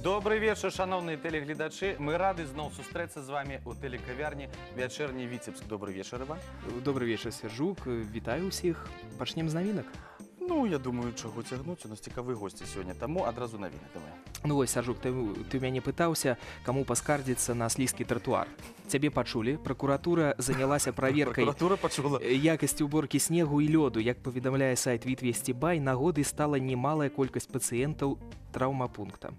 Добрый вечар, шаноўныя тэлегледачы. Мы рады зноў сустрэцца з вами ў тэлекавярні «Вячэрні Віцебск». Добрый вечар, Іван. Добрый вечар, Сержук. Вітаю ўсіх. Пачнем з навінак. Ну, я думаю, чаго цягнуць, у нас цікавыя госці сёння, таму адразу навіны давай. Ну вось, Сержук, ты ў мяне пытаўся, каму паскардзіцца на слізкі тратуар. Цябе пачулі, пракуратура занялася праверкай Пракуратура пачула. якасці уборкі снегу і лёду. Як паведамляе сайт Вітвесці.бай, нагодай стала немалая колькасць пацыентаў траўмапункта.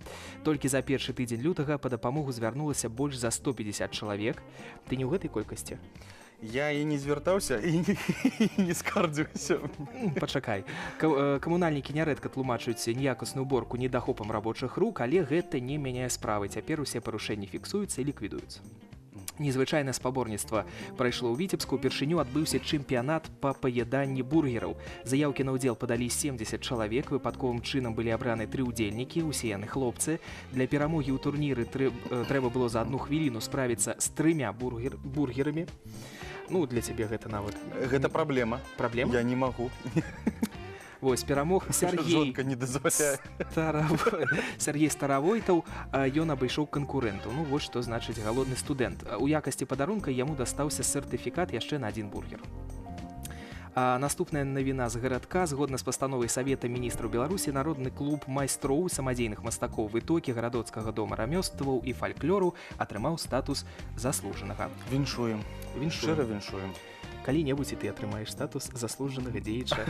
Толькі за першы тыдзень лютага па дапамогу звярнулася больш за 150 чалавек. Ты не ў гэтай колькасці? Я і не звяртаўся, і не скардзіўся. Пачакай. Камунальнікі нярэдка тлумачаюць неякасную уборку недахопам рабочых рук, але гэта не мяняе справы. Цяпер усе парушэнні фіксуюцца і ліквідуюцца. Незвычайнае спаборніцтва прайшло ў Віцебску. Упершыню адбыўся чэмпіянат па паяданні бургераў. Заяўкі на ўдзел падалі 70 чалавек. Выпадковым чынам былі абраны тры ўдзельнікі, усе яны хлопцы. Для перамогі ў турніры трэба было за одну хвіліну справіцца з трымя бургерамі. Ну, для цябе гэта нават... Гэта праблема. Праблема? Я не магу. Вось, перамог Сергей Жонка не дазваляе. Сергей Старавойтаў, ён абышоў канкурэнтаў. Ну, вось што значыць галодны студэнт. У якасці падарунка яму дастаўся сертыфікат яшчэ на адзін бургер. Наступная навіна з гарадка. Згодна з пастановай Савета міністраў Беларусі, народны клуб майстроў самадзейных мастакоў «Вытокі» гарадоцкага дома рамёстваў і фальклору атрымаў статус заслужанага. Віншуем. Віншуем. Шчыра віншуем. Калі-небудзь і ты атрымаеш статус заслужанага дзеяча.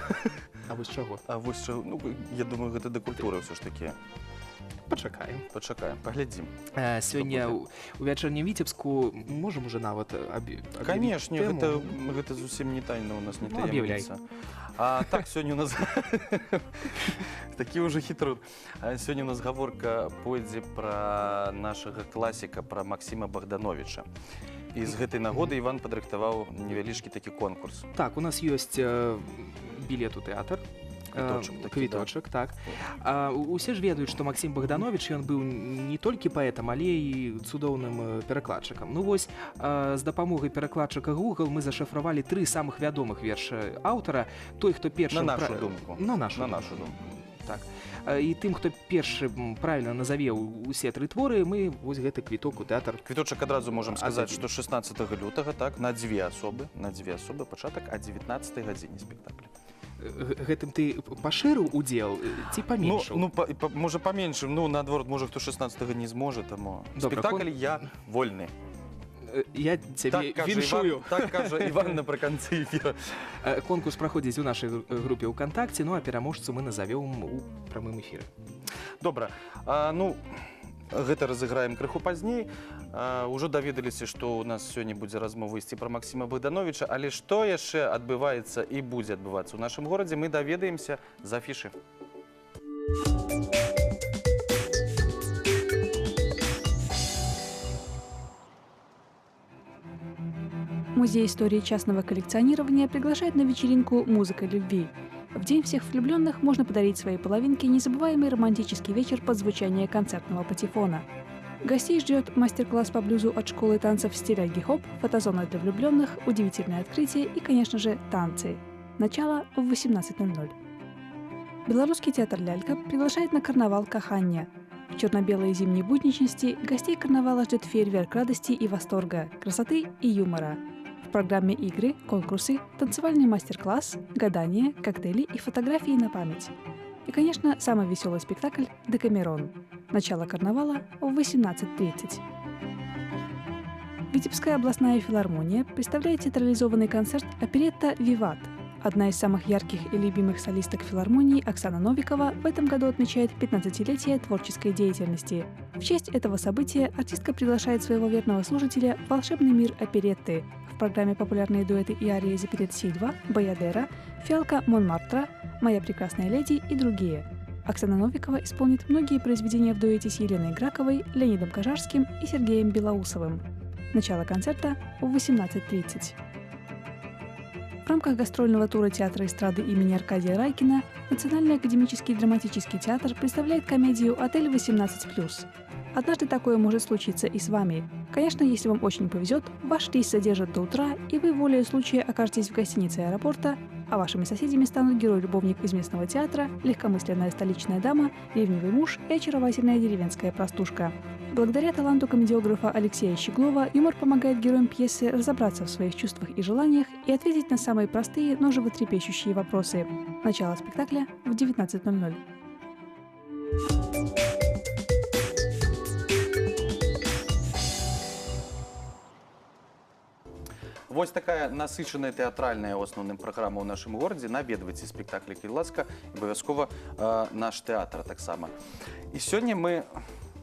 А вось чаго? А вось чаго? Ну, я думаю, гэта да культуры ўсё ж такі. Пачакаем. Пачакаем, паглядзім. Сёння ў «Вячэрнім Віцебску» можам уже нават аб'явіць Канешне, тэму. гэта зусім не тайна у нас, не Ну, аб'яўляй. таямніца. Так, сёння у нас такі ўжо хітрун. Сёння у нас гаворка пойдзе пра нашага класіка, пра Максіма Багдановіча. І з гэтай нагоды Іван падрыхтаваў невялічкі такі конкурс. Так, у нас ёсць білет у тэатр. Квіточак такі, да. Квіточак, так. Усе ж ведаюць, што Максім Багдановіч, ён быў не толькі паэтам, але і цудоўным перакладчыкам. Ну вось, з дапамогай перакладчыка Google мы зашыфравалі тры самых вядомых вершы аўтара. Той, хто першым На нашу думку. На нашу На думку. нашу думку. Так. І тым, хто першым правільна назаве усе тры творы, мы вось гэты квіток у тэатр. Квіточак адразу можам сказаць, Аддадзім. што 16 лютага, так, на дзве асобы, пачатак а 19 гадзіне спектакля. Гэтым ты пашырыў удзел ці паменшыў? Можа, паменшыў, ну, наадварот, можа, хто 16-го не зможа, таму Добра, спектакль я вольны. Я цябе Так кажа віншую. Іван, так кажа Іван напрыканцы эфіра. Конкурс праходзіць у нашай групе УКантакце, ну а пераможцу мы назавём у прамым эфіры. Добра. Ну, гэта разыграем крыху пазней. Ужо даведаліся, што ў нас сёння будзе размова ісці пра Максіма Багдановіча, але што яшчэ адбываецца і будзе адбывацца ў нашым горадзе, мы даведаемся з афішы. Музей истории частного коллекционирования приглашает на вечеринку «Музыка любви». В День всех влюбленных можно подарить своей половинке незабываемый романтический вечер под звучание концертного патефона. Гостей ждет мастер-класс по блюзу от школы танцев стиляги хоп, фотозона для влюбленных, удивительное открытие и, конечно же, танцы. Начало в 18:00. Белорусский театр «Лялька» приглашает на карнавал «Каханья». В черно-белой зимней будничности гостей карнавала ждет фейерверк радости и восторга, красоты и юмора. В программе игры, конкурсы, танцевальный мастер-класс, гадания, коктейли и фотографии на память. И, конечно, самый веселый спектакль «Декамерон». Начало карнавала в 18:30. Витебская областная филармония представляет театрализованный концерт «Оперетта «Виват». Одна из самых ярких и любимых солисток филармонии Оксана Новикова в этом году отмечает 15-летие творческой деятельности. В честь этого события артистка приглашает своего верного слушателя в волшебный мир оперетты. В программе популярные дуэты и арии из оперет «Сильва», «Баядера», «Фиалка Монмартра», «Моя прекрасная леди» и другие. Оксана Новикова исполнит многие произведения в дуэте с Еленой Граковой, Леонидом Кожарским и Сергеем Белоусовым. Начало концерта в 18:30. В рамках гастрольного тура театра эстрады имени Аркадия Райкина Национальный академический драматический театр представляет комедию «Отель 18+». Однажды такое может случиться и с вами. Конечно, если вам очень повезет, ваш рейс задержат до утра, и вы волею случая окажетесь в гостинице аэропорта, А вашими соседями станут герой-любовник из местного театра, легкомысленная столичная дама, ревнивый муж и очаровательная деревенская простушка. Благодаря таланту комедиографа Алексея Щеглова юмор помогает героям пьесы разобраться в своих чувствах и желаниях и ответить на самые простые, но животрепещущие вопросы. Начало спектакля в 19:00. Вось такая насычаная тэатральная ў асноўным праграма ў нашым горадзе. Наведвайце спектаклі, калі ласка, абавязкова наш тэатр таксама. І сёння мы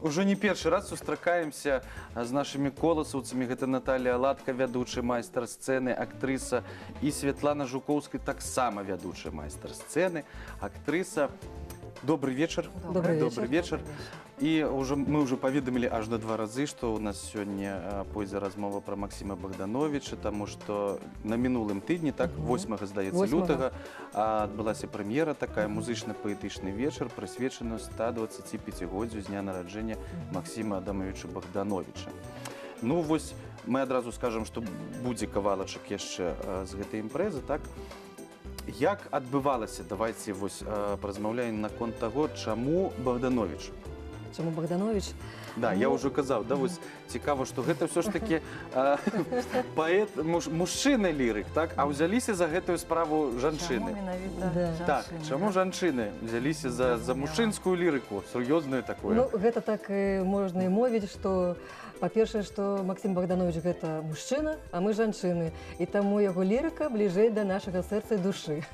ўжо не першы раз сустракаемся з нашымі коласаўцамі. Гэта Наталля Ладка, вядучы майстар сцэны, актрыса, і Святлана Жукоўская, таксама вядучая майстар сцэны, актрыса. Добрый вечар. Добрый вечер. Добрый вечер. І мы ўжо паведамілі аж на два разы, што ў нас сёння пойдзе размова пра Максіма Багдановіча, таму што на мінулым тыдні, так, 8, здаецца, лютага, адбылася прэм'ера, такая музычна-паэтычны вечар, прысвечаны 125-годдзю з дня нараджэння Максіма Адамавіча Багдановіча. Ну вось, мы адразу скажам, што будзе кавалачак яшчэ з гэтай імпрэзы, так? Як адбывалася, давайце вось паразмаўляем наконт таго, чаму Багдановіч? Чаму Багдановіч? Да, я ўжо казаў, да, вось цікава, што гэта ўсё ж такі паэт, мужчына лірык, так? А ўзяліся за гэтую справу жанчыны. Чаму менавіта Так, жанчыны? чаму жанчыны ўзяліся за мужчынскую лірыку, сур'ёзную такую? Ну, гэта так і можна і мовіць, што, па-першае, што Максім Багдановіч гэта мужчына, а мы жанчыны. І таму яго лірыка бліжэй да нашага сэрца і душы.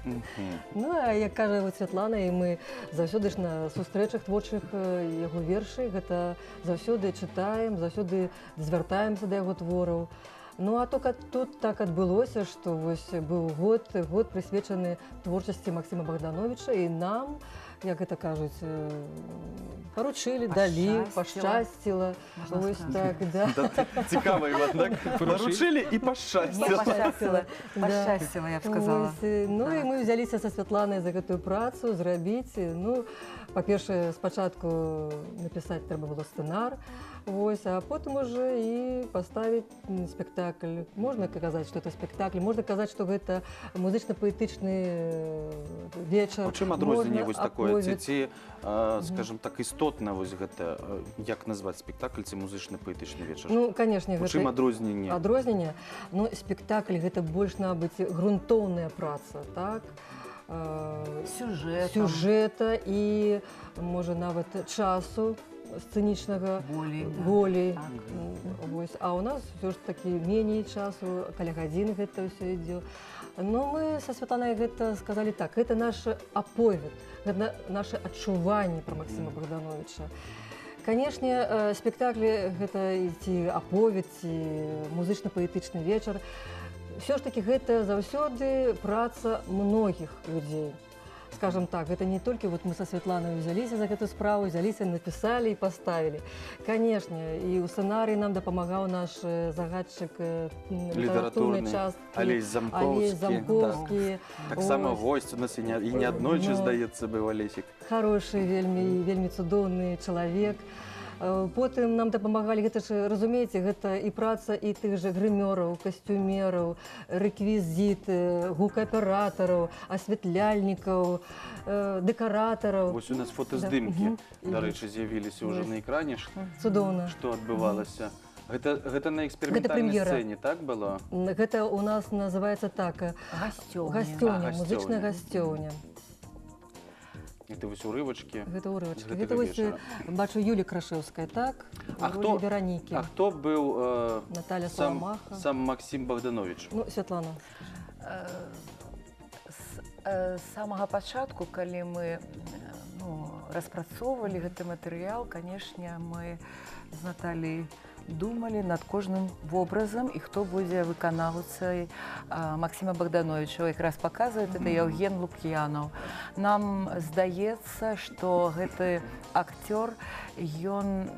Ну, а як кажа вот Святлана, і мы заўсёды ж на сустрэчах творчых яго вершы, гэта заўсёды чытаем, заўсёды звяртаемся да яго твораў. Ну, а только тут так адбылося, што вось быў год прысвечаны творчасці Максіма Багдановіча, і нам, як гэта кажуць, паручылі, далі, пашчасціла. Вось так, да. Цікава, Іван, так? Паручылі і пашчасціла. Пашчасціла, пашчасціла, я б сказала. Ну, і мы ўзяліся са Святланай за гэтую працу, зрабіць. Ну, па-першае, спачатку напісаць трэба было сцэнар, вось, а потым уже і паставіць спектакль. Можна казаць, што это спектакль, можна казаць, што гэта музычна-паэтычны вечар. У чым адрозненне вось такое? Ці, скажем так, істотна вось гэта, як назваць спектакль ці музычна-паэтычны вечар? Ну, канешне, У чым адрозненне? Адрозненне? Ну, спектакль гэта больш, мабыць, грунтоўная праца, так? Сюжэта і, можа, нават часу сцэнічнага, болей. А ў нас ўсё ж такі меней часу, каля гадзіны гэта ўсё ідзе. Но мы са Святланай гэта сказалі так, гэта наш аповед, гэта наше адчуванне пра Максіма Багдановіча. Канешне, спектаклі гэта ці аповед, ці музычна-паэтычны вечар. Усё ж такі гэта заўсёды праца многіх людзей. Скажем так, гэта не толькі вот мы са Святланай узяліся за гэту справу, узяліся, напісалі і паставілі. Канешне, і ў сцэнарыі нам дапамагаў наш загадчык літаратурнай часткі Алесь Алесь Замкоўскі. Таксама госць у нас і не аднойчы, здаецца, быў Алесік. Харошы, вельмі, вельмі цудоўны чалавек. Потым нам дапамагалі, гэта ж, разумееце, гэта і праца і тых жа грымёраў, касцюмераў, рэквізіт, гукааператараў, асвятляльнікаў, дэкаратараў. Вось у нас фотаздымкі, дарэчы, з'явіліся ўжо на экране. Цудоўна. Што адбывалася? Гэта на эксперыментальнай сцэне, так было? Гэта у нас называецца так. Гасцёўня. Гасцёўня, музычная гасцёўня. Гэта вось урывачкі. Гэта урывачкі. Гэта вось, бачу, Юлія Крашэўская, так? А хто быў Наталля Саламаха. сам Максім Багдановіч? Ну, Святлана. З самага пачатку, калі мы распрацоўвалі гэты матэрыял, канешне, мы з Наталляй думалі над кожным вобразам і хто будзе выканаўцай Максіма Багдановіча. Якраз паказвае это Яўген Лук'янаў. Нам здаецца, што гэты акцёр, ён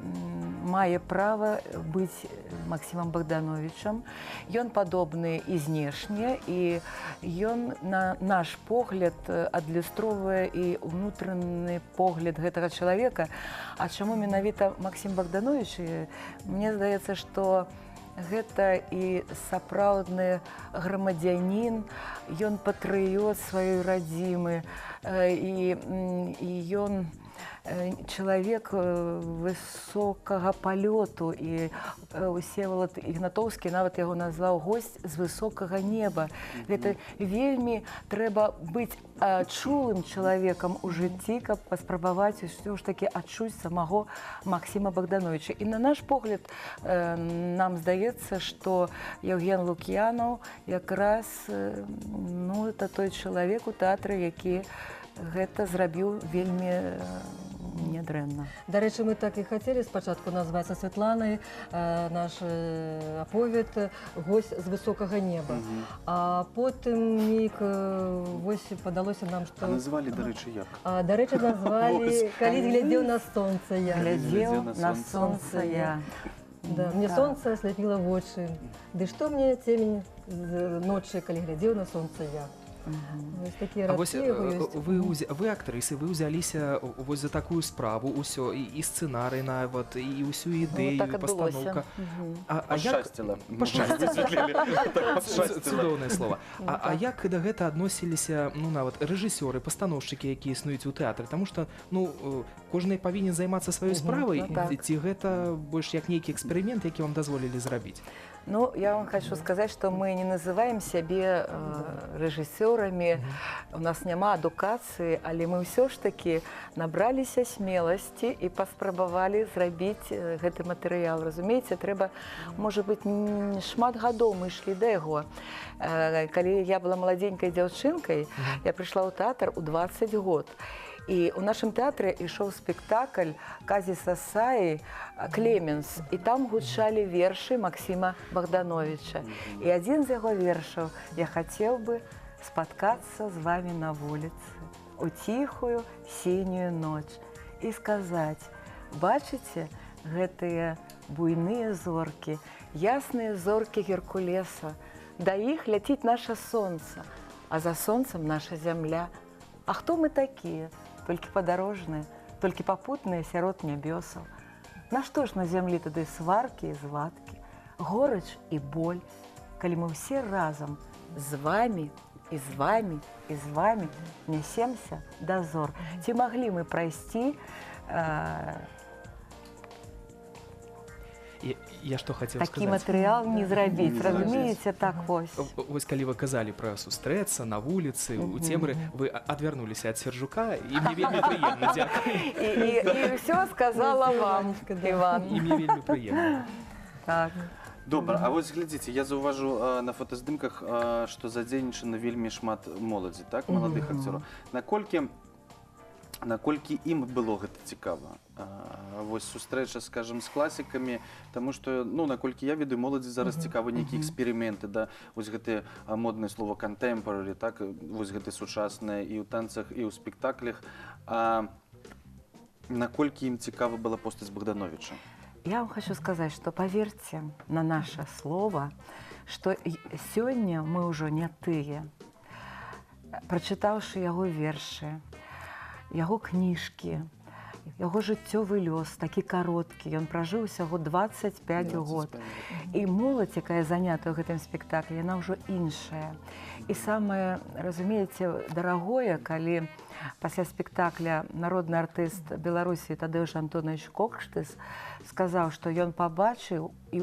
мае права быць Максімам Багдановічам. Ён падобны і знешне, і ён, на наш погляд, адлюстроўвае і ўнутраны погляд гэтага чалавека. А чаму менавіта Максім Багдановіч? Мне здаецца, што Гэта і сапраўдны грамадзянін, ён патрыёт сваёй радзімы, і ён чалавек высокага палёту, і Усевалад Ігнатоўскі нават яго назваў госць з высокага неба. Гэта вельмі трэба быць чулым чалавекам у жыцці, каб паспрабаваць усё ж такі адчуць самого Максіма Багдановіча. І на наш погляд, нам здаецца, што Яўген Лук'янаў якраз, ну, это той чалавек у тэатры, які гэта зрабіў вельмі нядрэнна. Дарэчы, мы так і хацелі спачатку назваць са Святланай наш аповед «Госць з высокага неба». А потым неяк вось падалося нам, што... А назвалі, дарэчы, як? А, дарэчы, назвалі «Калі глядзеў на сонца я». Глядзеў на сонца я. Да, мне сонца сляпіла вочы. Ды што мне цемень ночы, калі глядзеў на сонца я. Вось такія А вось радкі яго ёсць. вы актрысы, вы ўзяліся вось за такую справу, усё, і сцэнарый нават, і ўсю ідэю, так і адбылося. пастаноўка. А як... Пашчасціла. Пашчасціла. Высветлілі. Так, пашчасціла. Цудоўнае слова. А як да гэта адносіліся, ну, нават рэжысёры, пастаноўшчыкі, якія існуюць у тэатры? Таму што, ну, кожны павінен займацца сваёй справай, ну, так. ці гэта больш як нейкі эксперымент, які вам дазволілі зрабіць? Ну, я вам хочу сказать, что мы не называем сябе рэжысёрамі, у нас няма адукацыі, але мы ўсё ж такі набраліся смеласці і паспрабавалі зрабіць гэты матэрыял. Разумееце, трэба, можа быць, шмат гадоў мы ішлі да яго. Калі я была маладзенькай дзяўчынкай, я прыйшла ў тэатр у 20 год. І ў нашым тэатры ішоў спектакль Казі Сасаі «Клеменс», і там гучалі вершы Максіма Багдановіча. І адзін з яго вершаў: «Я хацеў бы спаткацца з вами на вуліцы у ціхую сінюю ноч і сказаць: бачыце гэтыя буйныя зоркі, ясныя зоркі Геркулеса, да іх ляціць наша сонца, а за сонцам наша зямля. А хто мы такія? Толькі падарожныя, толькі папутныя сярод нябёсаў. Нашто ж на зямлі тады сваркі і звадкі, горыч і боль, калі мы ўсе разам з вамі і з вамі і з вамі нясемся да зор». Ці маглі мы прайсці Я што хацеў такі сказаць? матэрыял не зрабіць, Не зрабіць. разумееце, так вось. Вось калі вы казалі пра сустрэцца на вуліцы, у цемры, вы адвярнуліся ад Сержука, і мне вельмі прыемна, дзякую. І ўсё сказала вам, Іванечка, да. Іван. І мне вельмі прыемна. Так. Добра, а вось глядзіце, я заўважу на фотаздымках, што задзейнічана вельмі шмат моладзі, так, маладых акцёраў. Наколькі ім было гэта цікава? Вось сустрэча, скажем, з класікамі, таму што, ну, наколькі я ведаю, моладзі зараз цікавы нейкія эксперыменты, да, вось гэтае моднае слово contemporary, так, вось гэты сучаснае і ў танцах, і ў спектаклях. А наколькі ім цікава была постаць Багдановіча? Я вам хочу сказать, что поверьте на наше слово, что сёння мы ўжо не тыя. Прачытаўшы яго вершы, яго кніжкі, яго жыццёвы лёс такі кароткі, ён пражыў усяго 25 год. І моладзь, якая занята ў гэтым спектаклі, яна ўжо іншая. І самае, разумееце, дарагое, калі пасля спектакля народны артыст Беларусі Тадэуш Антонавіч Кокштыс сказаў, што ён пабачыў і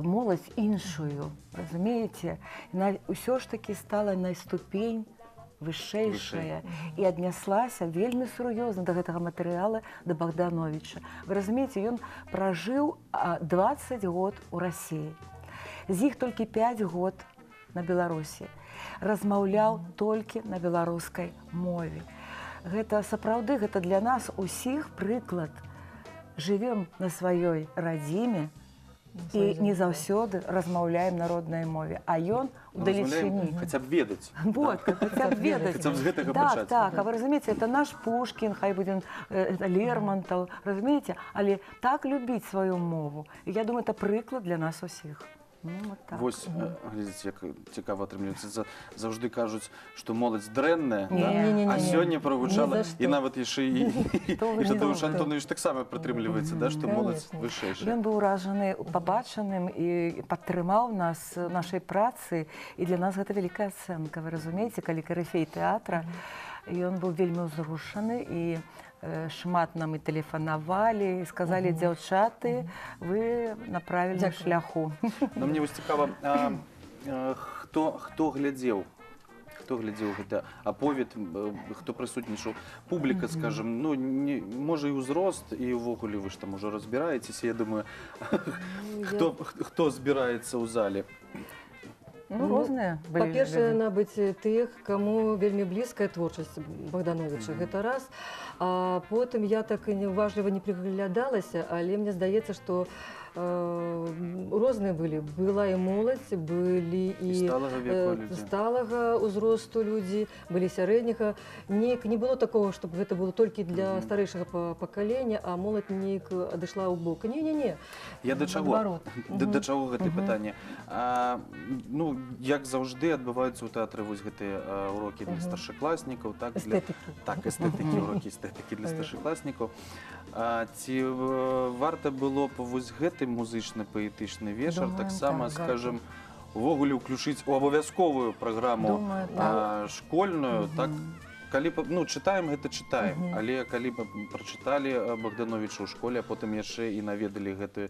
моладзь іншую, разумееце, яна ўсё ж такі стала на ступень вышэйшая і адняслася вельмі сур'ёзна да гэтага матэрыяла, да Багдановіча. Вы разумееце, ён пражыў 20 год у Расіі. З іх толькі 5 год на Беларусі. Размаўляў толькі на беларускай мове. Гэта сапраўды, гэта для нас усіх прыклад. Жывём на сваёй радзіме і не заўсёды размаўляем на роднай мове, а ён у далечыні. Хаця б ведаць. Вот, хаця б ведаць. Хаця б з гэтага Так, пачаць. так, а вы разумееце, это наш Пушкін, хай будзе Лермонтов, разумееце, але так любіць сваю мову. І я думаю, это прыклад для нас усіх. Ну, вот так. Вось, глядзіце, як цікава атрымліваецца. Заўжды кажуць, што моладзь дрэнная, Не. да? Не-не-не-не. А сёння прагучала, Ні за і што. нават яшчэ і, То вы і што Тадеуш вы. Антонавіч таксама прытрымліваецца, да, што моладзь Конечно. вышэйшая. Ён быў уражаны пабачаным і падтрымаў нас нашай працы, і для нас гэта вялікая ацэнка, вы разумееце, калі карыфей тэатра, ён быў вельмі ўзрушаны, і шмат нам і тэлефанавалі, і сказалі: дзяўчаты, вы на правільным Дзякую. шляху. Но мне вось цікава, хто глядзеў? Хто глядзеў гэты аповед, хто прысутнічаў? Публіка, скажем, ну, не, можа, і ўзрост, і ўвогуле вы ж там ужо разбіраецеся, я думаю, хто збіраецца ў зале? Ну, розныя былі Па-першае, людзі. набыць тых, каму вельмі блізкая творчасць Багдановіча, гэта раз. А потым я так і неуважліва не прыглядалася, але мне здаецца, што розныя былі. Была і моладзь, былі І і сталага веку людзі. сталага ўзросту людзі, былі сярэдняга. Неяк не было такого, чтобы гэта было толькі для старэйшага пакалення, а моладзь неяк адышла ў бок. Не-не-не. Я да чаго? Наадварот. Да чаго гэта пытанне? Ну, як заўжды адбываюцца ў тэатры вось гэтыя урокі для старшакласнікаў, так, для, Эстэтыкі. так, эстэтыкі, урокі эстэтыкі для старшакласнікаў. Ці варта было б вось гэты музычна-паэтычны вечар Думаем, таксама, так. скажем, увогуле ўключыць у абавязковую праграму Думаю, так. школьную, так, калі б, ну, чытаем, гэта чытаем, але калі б прачыталі Багдановіча ў школе, а потым яшчэ і наведалі гэты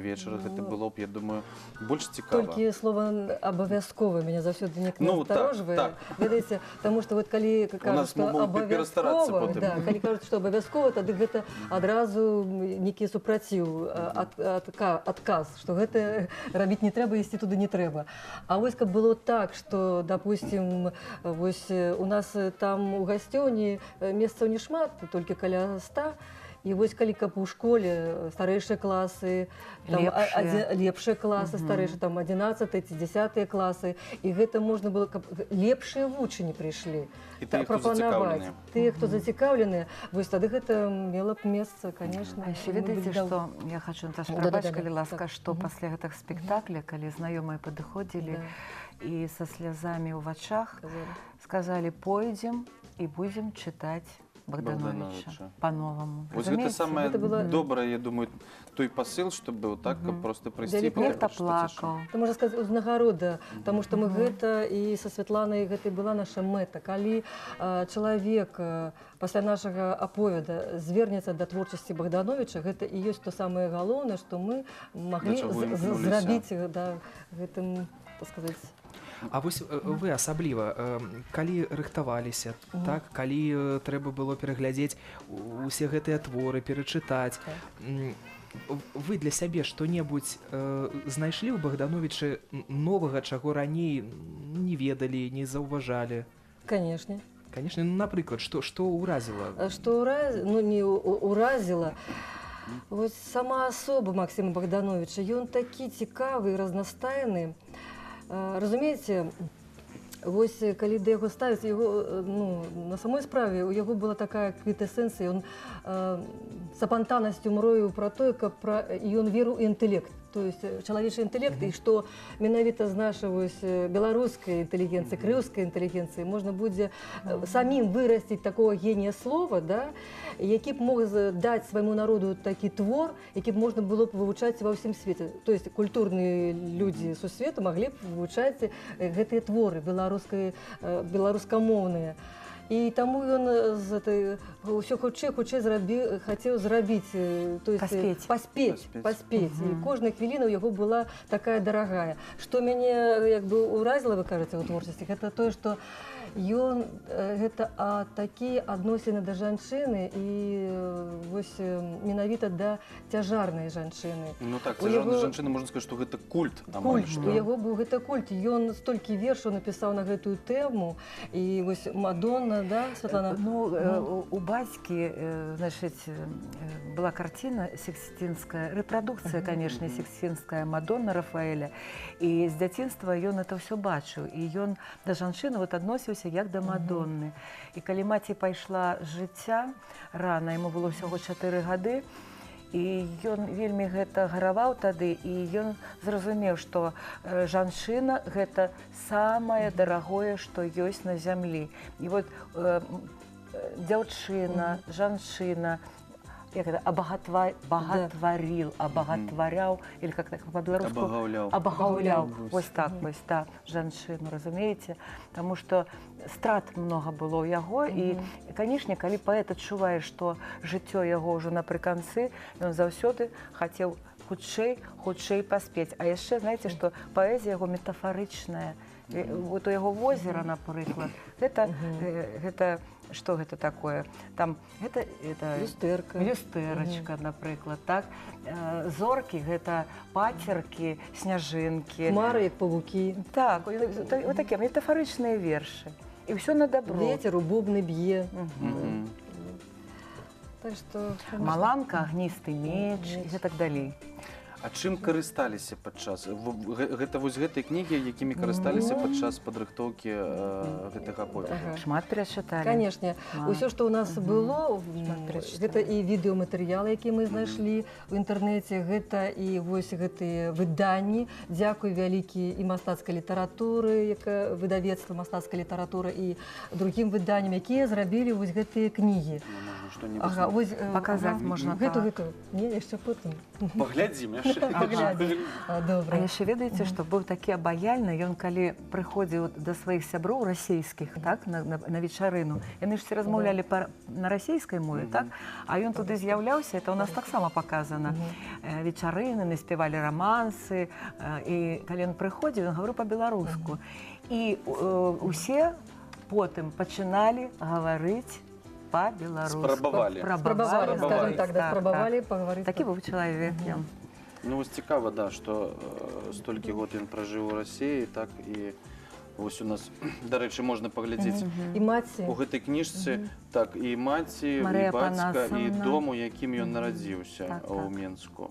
вечар, гэта было б, я думаю, больш цікава. Толькі слова абавязкова мяне заўсёды неяк Ну, так, насцярожвае. так. Ведаеце, таму што вот калі кажуць, нас што могуць перастарацца абавязкова, потым. да, калі кажуць, што абавязкова, тады гэта адразу нейкі супраціў, адказ, што гэта рабіць не трэба, ісці туды не трэба. А вось каб было так, што, допустим, вось у нас там у гасцёўні месцаў не шмат, толькі каля 100. І вось калі каб у школе старэйшыя класы, там, Лепшыя. Лепшыя класы, старэйшыя, там 11 ці 10 класы, і гэта можна было, каб лепшыя вучні прыйшлі. І тыя, хто прапанаваць. зацікаўленыя. Тыя, хто зацікаўленыя, вось тады гэта мела б месца, конечно. А яшчэ Мы ведаеце, былі даў- што я хочу, Наташа, Да-да-да-да. прабач, калі ласка, Так. што пасля гэтых спектакля, калі знаёмыя падыходзілі і са слязамі ў вачах Казалі. сказалі: пойдзем і будзем чытаць Багдановіча Багдановіча. по-новаму. Вось гэта Разумееце? самае Гэта была- добрае, я думаю, той посыл, што быў, так, каб просто прыйсці і Вялікі Нехта прачытаць яшчэ. плакаў. Это, можна сказаць, узнагарода, таму што мы гэта і са Святланай, гэта і была наша мэта. Калі чалавек пасля нашага аповеда звернецца да творчасці Багдановіча, гэта і ёсць то самае галоўнае, што мы маглі Да чаго імкнуліся. зрабіць, да, гэтым, так сказаць. А вось вы асабліва, калі рыхтаваліся, так, калі трэба было пераглядзець усе гэтыя творы, перачытаць, вы для сябе што-небудзь знайшлі ў Багдановічы новага, чаго раней не ведалі, не заўважалі? Канешне. Конечно, ну, напрыклад, што ўразіла? Што ну, не уразіла, вось сама асоба Максіма Багдановіча, ён такі цікавы і разнастайны. Разумееце, вось калі да яго ставіць, яго, ну, на самой справе у яго была такая квінтэсэнцыя, ён з апантанасцю мроіў пра тое, каб пра, і ён верыў у інтэлект, то есть чалавечы інтэлект, і што менавіта з нашай вось беларускай інтэлігенцыі, крыўскай інтэлігенцыі можна будзе самім вырасціць такого генія слова, да, які б мог даць свайму народу такі твор, які б можна было б вывучаць ва ўсім свеце. То есть культурныя людзі сусвету маглі б вывучаць гэтыя творы беларускай, беларускамоўныя. І таму ён з этой, ўсё хутчэй, хутчэй хацеў зрабіць, то есть, Паспець. паспець, Паспець. паспець. І кожная хвіліна ў яго была такая дарагая. Што мяне як бы ўразіла, вы кажаце, у творчасці, гэта тое, што ён, гэта, такія адносіны да жанчыны і вось менавіта да цяжарнай жанчыны. Ну так, У цяжарная яго- жанчына, можна сказаць, што гэта культ амаль Культ. што. У яго быў гэта культ. Ён столькі вершаў напісаў на гэтую тэму. І вось Мадонна, да, Святлана? Ну, у бацькі, значит, была картина сикстинская, рэпрадукцыя, конечно, сикстинская Мадонна Рафаэля. І з дзяцінства ён это ўсё бачыў. І ён да жанчыны вот адносіўся як да Мадонны. І калі маці пайшла з жыцця рана, яму было ўсяго 4 гады, І ён вельмі гэта гараваў тады, і ён зразумеў, што жанчына гэта самае дарагое, што ёсць на зямлі. І вот дзяўчына, жанчына, як это, абагатварыў, абагатваряў, или как так по-беларуску? Абагаўляў. Абагаўляў. Вось так, вось, да, жанчыну, разумееце? Таму што страт много было ў яго, і, канешне, калі паэт адчувае, што жыццё яго ўжо напрыканцы, ён заўсёды хацеў хутчэй, хутчэй паспець. А яшчэ, знаеце, што паэзія яго метафарычная. Вот у яго возера, напрыклад, гэта што гэта такое? Там гэта Люстэрка. Люстэрачка, напрыклад, так? Зоркі гэта пацеркі, сняжынкі. Хмары, як павукі. Так, вот такія метафарычныя вершы. І ўсё на дабро. Ветер у бубны б'е. Так што, конечно. Маланка, агністы меч і гэтак далей. А чым карысталіся падчас? Гэта вось гэтыя кнігі, якімі карысталіся падчас падрыхтоўкі гэтага аповеду? Ага. Шмат перачыталі. Канешне. Шмат. Усё, што ў нас было, Шмат перачыталі. гэта і відэаматэрыялы, якія мы знайшлі ў інтэрнэце, гэта і вось гэтыя выданні. Дзякуй вялікі і мастацкай літаратуры, якая выдавецтва мастацкай літаратуры і другім выданням, якія зрабілі вось гэтыя кнігі. Ну, можна што-небудзь Ага, вось, Паказаць ага. можна, Гэту, так. гэту. Не, яшчэ потым. Паглядзім яшчэ. Паглядзім. А, добра. А яшчэ ведаеце, што быў такі абаяльны, ён калі прыходзіў да сваіх сяброў расійскіх, так, на вечарыну, яны ж все размаўлялі на расійскай мове, так? А ён туды з'яўляўся, это у нас таксама паказана. Вечарыны, яны спявалі рамансы, і калі ён прыходзіў, ён гаварыў па-беларуску. І усе потым пачыналі гаварыць па-беларуску. Спрабавалі. Спрабавалі, скажем так, да, Так, спрабавалі пагаварыць. Такі быў чалавек ён. Ну, вось цікава, да, што столькі год ён пражыў у Расіі, так, і вось у нас, дарэчы, можна паглядзець І маці. у гэтай кніжцы, так, і маці, Марыя і бацька, і Панасаўна. дом, у якім ён нарадзіўся Так, у так. Менску.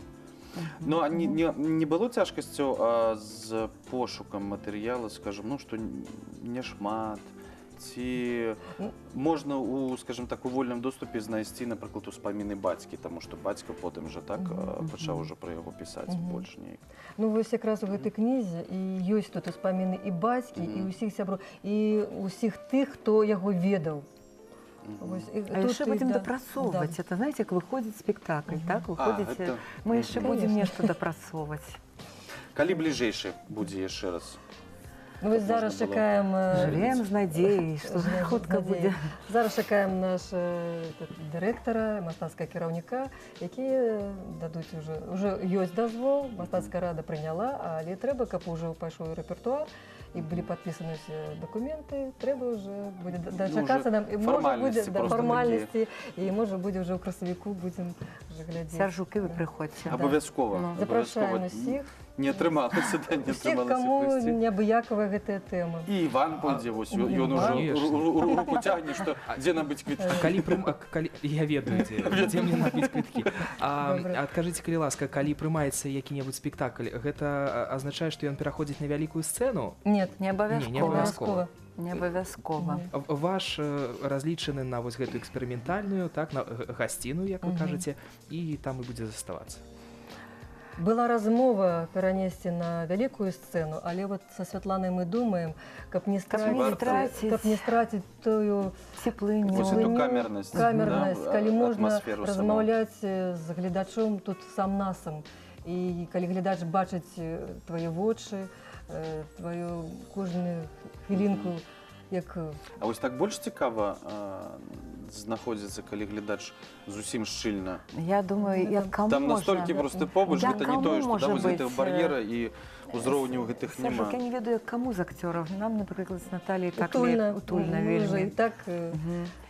Ну, а не было цяжкасцяў з пошукам матэрыяла, скажем, ну, што не шмат, ці можна у, скажем так, у вольным доступе знайсці, напрыклад, успаміны бацькі, таму што бацька потым жа так пачаў ужо пра яго пісаць больш неяк. Ну, вось якраз у гэтай кнізе і ёсць тут успаміны і бацькі, і ўсіх сяброў, і ўсіх тых, хто яго ведаў. Вось, і А тут яшчэ і, будзем да, дапрацоўваць. да. Это, знаете, як выходзіць спектакль, так? Выходзіць, гэта- мы яшчэ будзем Конечно. нешта дапрацоўваць. Калі бліжэйшы будзе яшчэ раз? Ну, вось Каб зараз можна было чакаем Жывем з надзеяй, што Жывем з хутка надзеяй. будзе. Зараз чакаем наш дырэктара, мастацкага кіраўніка, якія дадуць уже ёсць дазвол, мастацкая рада прыняла, але трэба, каб ужо пайшоў рэпертуар і былі падпісаны ўсе дакументы, трэба уже будзе дачакацца уже нам, і можа будзе, фармальнасці да, проста фармальнасці, і можа будзе ўжо ў красавіку будзем уже глядзець. Сяржук, і вы прыходзьце. Абавязкова. Ну. Запрашаем Абавязкова. усіх, Не атрымалася, да, не усіх, атрымалася каму прыйсці. неабыякавая гэтая тэма. І Іван пойдзе, вось ён ужо Конечно. руку цягне, што дзе набыць квіткі. А калі прым... а калі... Я ведаю, дзе мне набыць квіткі. А, Добра. адкажыце, калі ласка, калі прымаецца які-небудзь спектакль, гэта азначае, што ён пераходзіць на вялікую сцэну? Нет, Не Не, не абавязкова. абавязкова. Не абавязкова. Ваш разлічаны на вось гэтую эксперыментальную, так, на гасціну, як вы кажаце, і там і будзе заставацца. Была размова перанесці на вялікую сцэну, але вот са Святланай мы думаем, каб не Каб не страціць, страціць каб не страціць тую цеплыню. Вось эту цеплыню, камернасць, камернасць, да, калі можна атмасферу саму. размаўляць з гледачом тут сам насам. І калі глядач бачыць твае вочы, тваю кожную хвілінку, як А вось так больш цікава знаходзіцца, калі глядач зусім шчыльна. Я думаю, як каму Там можа. настолькі просто побач, Як гэта не каму тое, што можа да, вось гэтага быць, бар'ера і ўзроўню гэтых Сашок, няма. я не ведаю, як каму з акцёраў. Нам, напрыклад, з Наталіяй так утульна, утульна Мы ўжо вельмі. і так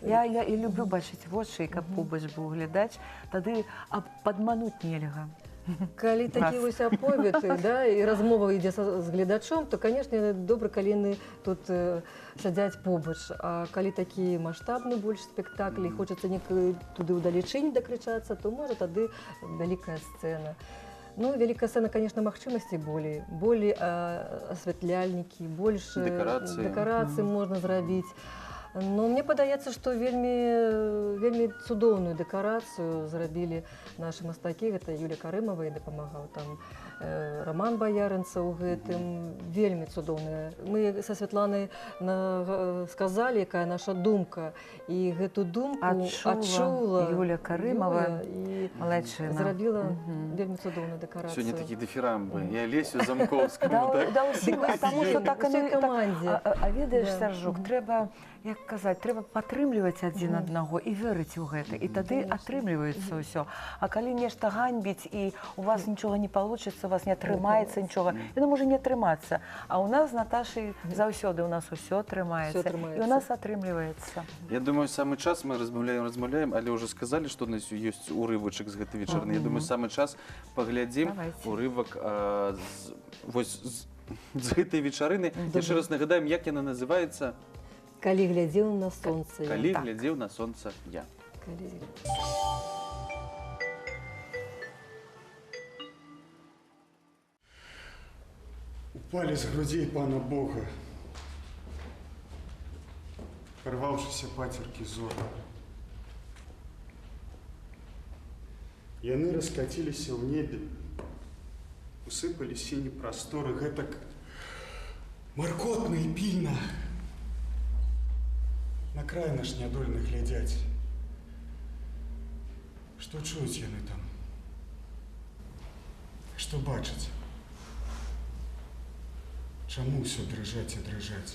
Я і люблю бачыць вочы, і каб побач быў глядач, тады падмануць нельга. Калі такі Раз. вось аповед, да, і размова ідзе з гледачом, то, канешне, добра, калі яны тут сядзяць побач. А калі такі маштабны больш спектакль, і хочацца нек туды ўдалечынь дакрычацца, то можа тады вялікая сцэна. Ну, вялікая сцэна, конечно, магчымасці болей, болей асвятляльнікі, больш Дэкарацыі. дэкарацыі можна зрабіць. Ну, мне падаецца, што вельмі, вельмі цудоўную дэкарацыю зрабілі нашы мастакі. Гэта Юлія Карымова і дапамагаў там Раман Баярынцаў у гэтым. Вельмі цудоўная. Мы са Святланай сказалі, якая наша думка. І гэту думку Адчула адчула Юля Карымова. Юля і Малайчына. зрабіла Мгм. вельмі цудоўную дэкарацыю. Сёння такі дыфірамбы. І Алесю Замкоўскаму, Да, так? да, усім, а таму што так Усёй яно і так. камандзе. А ведаеш, Да. Сяржук, трэба, як казаць, трэба падтрымліваць адзін аднаго і верыць у гэта, і тады атрымліваецца ўсё. А калі нешта ганьбіць і у вас нічога не получится, у вас не атрымаецца нічога, яно можа не атрымацца. А у нас з Наташай заўсёды у нас усё атрымаецца, Всё атрымаецца. і у нас атрымліваецца. Я думаю, самы час, мы размаўляем, размаўляем, але ўжо сказалі, што у нас ёсць урывачак з гэтай вечарыны. Я думаю, самы час паглядзім Давайте. урывак вось з гэтай вечарыны. Яшчэ раз нагадаем, як яна называецца. Калі глядзеў на сонца я. Калі Так. глядзеў на сонца я. Калі глядзеў. Упали з грудей пана Бога, порвавшися патерки зора. Яны раскаціліся ў небе, усыпалі сіні прасторы гэтак маркотна і пільна. На край наш нядольны глядзяць. Што чуюць яны там? Што бачаць? Чаму ўсё дрыжаць і дрыжаць?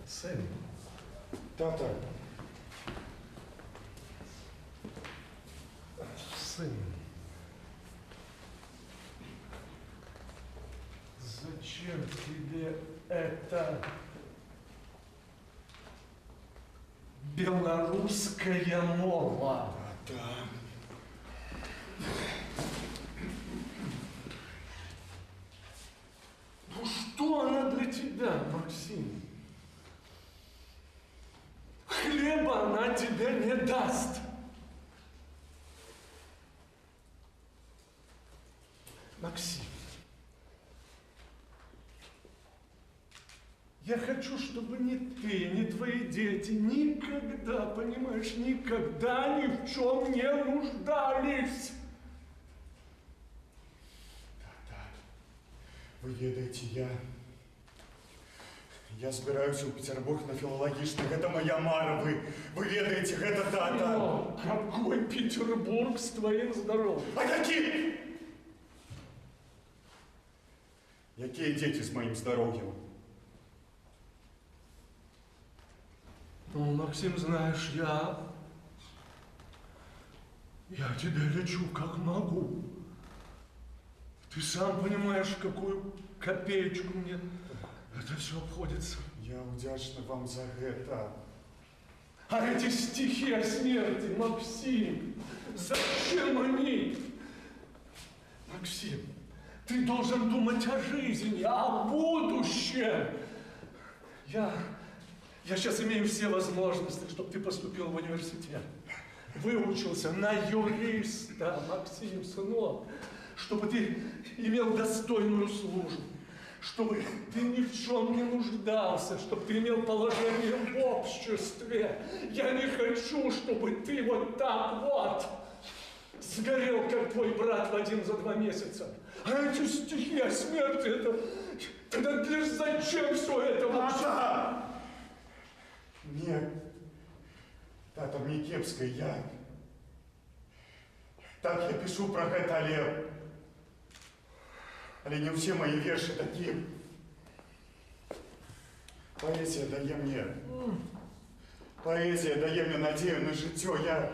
Сын, Тата, сын, зачем тебе эта белорусская мова? Тата. Ну что она для тебя, Максим? Хлеба она тебе не даст. Максим, я хочу, чтобы ни ты, ни твои дети никогда, понимаешь, никогда ни в чем не нуждались. Тата, вы ведаеце, я збіраюся ў Петербург на філалагічны. Гэта моя мара, вы ведаеце, гэта, тата. О, какой Петербург с твоим здоровьем? А які? Якія дзеці з маім здароўем? Ну, Максим, знаешь, я тебя лечу как могу. Ты сам понимаешь, в какую копеечку мне это все обходится. Я ўдзячны вам за гэта. А эти стихи о смерти, Максим, зачем они? Максим, ты должен думать о жизни, о будущем. Я сейчас имею все возможности, чтобы ты поступил в университет. Выучился на юриста, Максим, сынок, чтобы ты имел достойную службу, чтобы ты ни в чем не нуждался, чтобы ты имел положение в обществе. Я не хочу, чтобы ты вот так вот сгорел, как твой брат Вадим за 2 месяца. А эти стихи о смерти, это... Тогда для зачем все это вообще? Тата! Мне... Тата, мне кепска, я... Так, я пишу про гэта, але... Але не ўсе мои вершы такія. Паэзія дае мне... Паэзія дае мне надзею на жыццё. Я...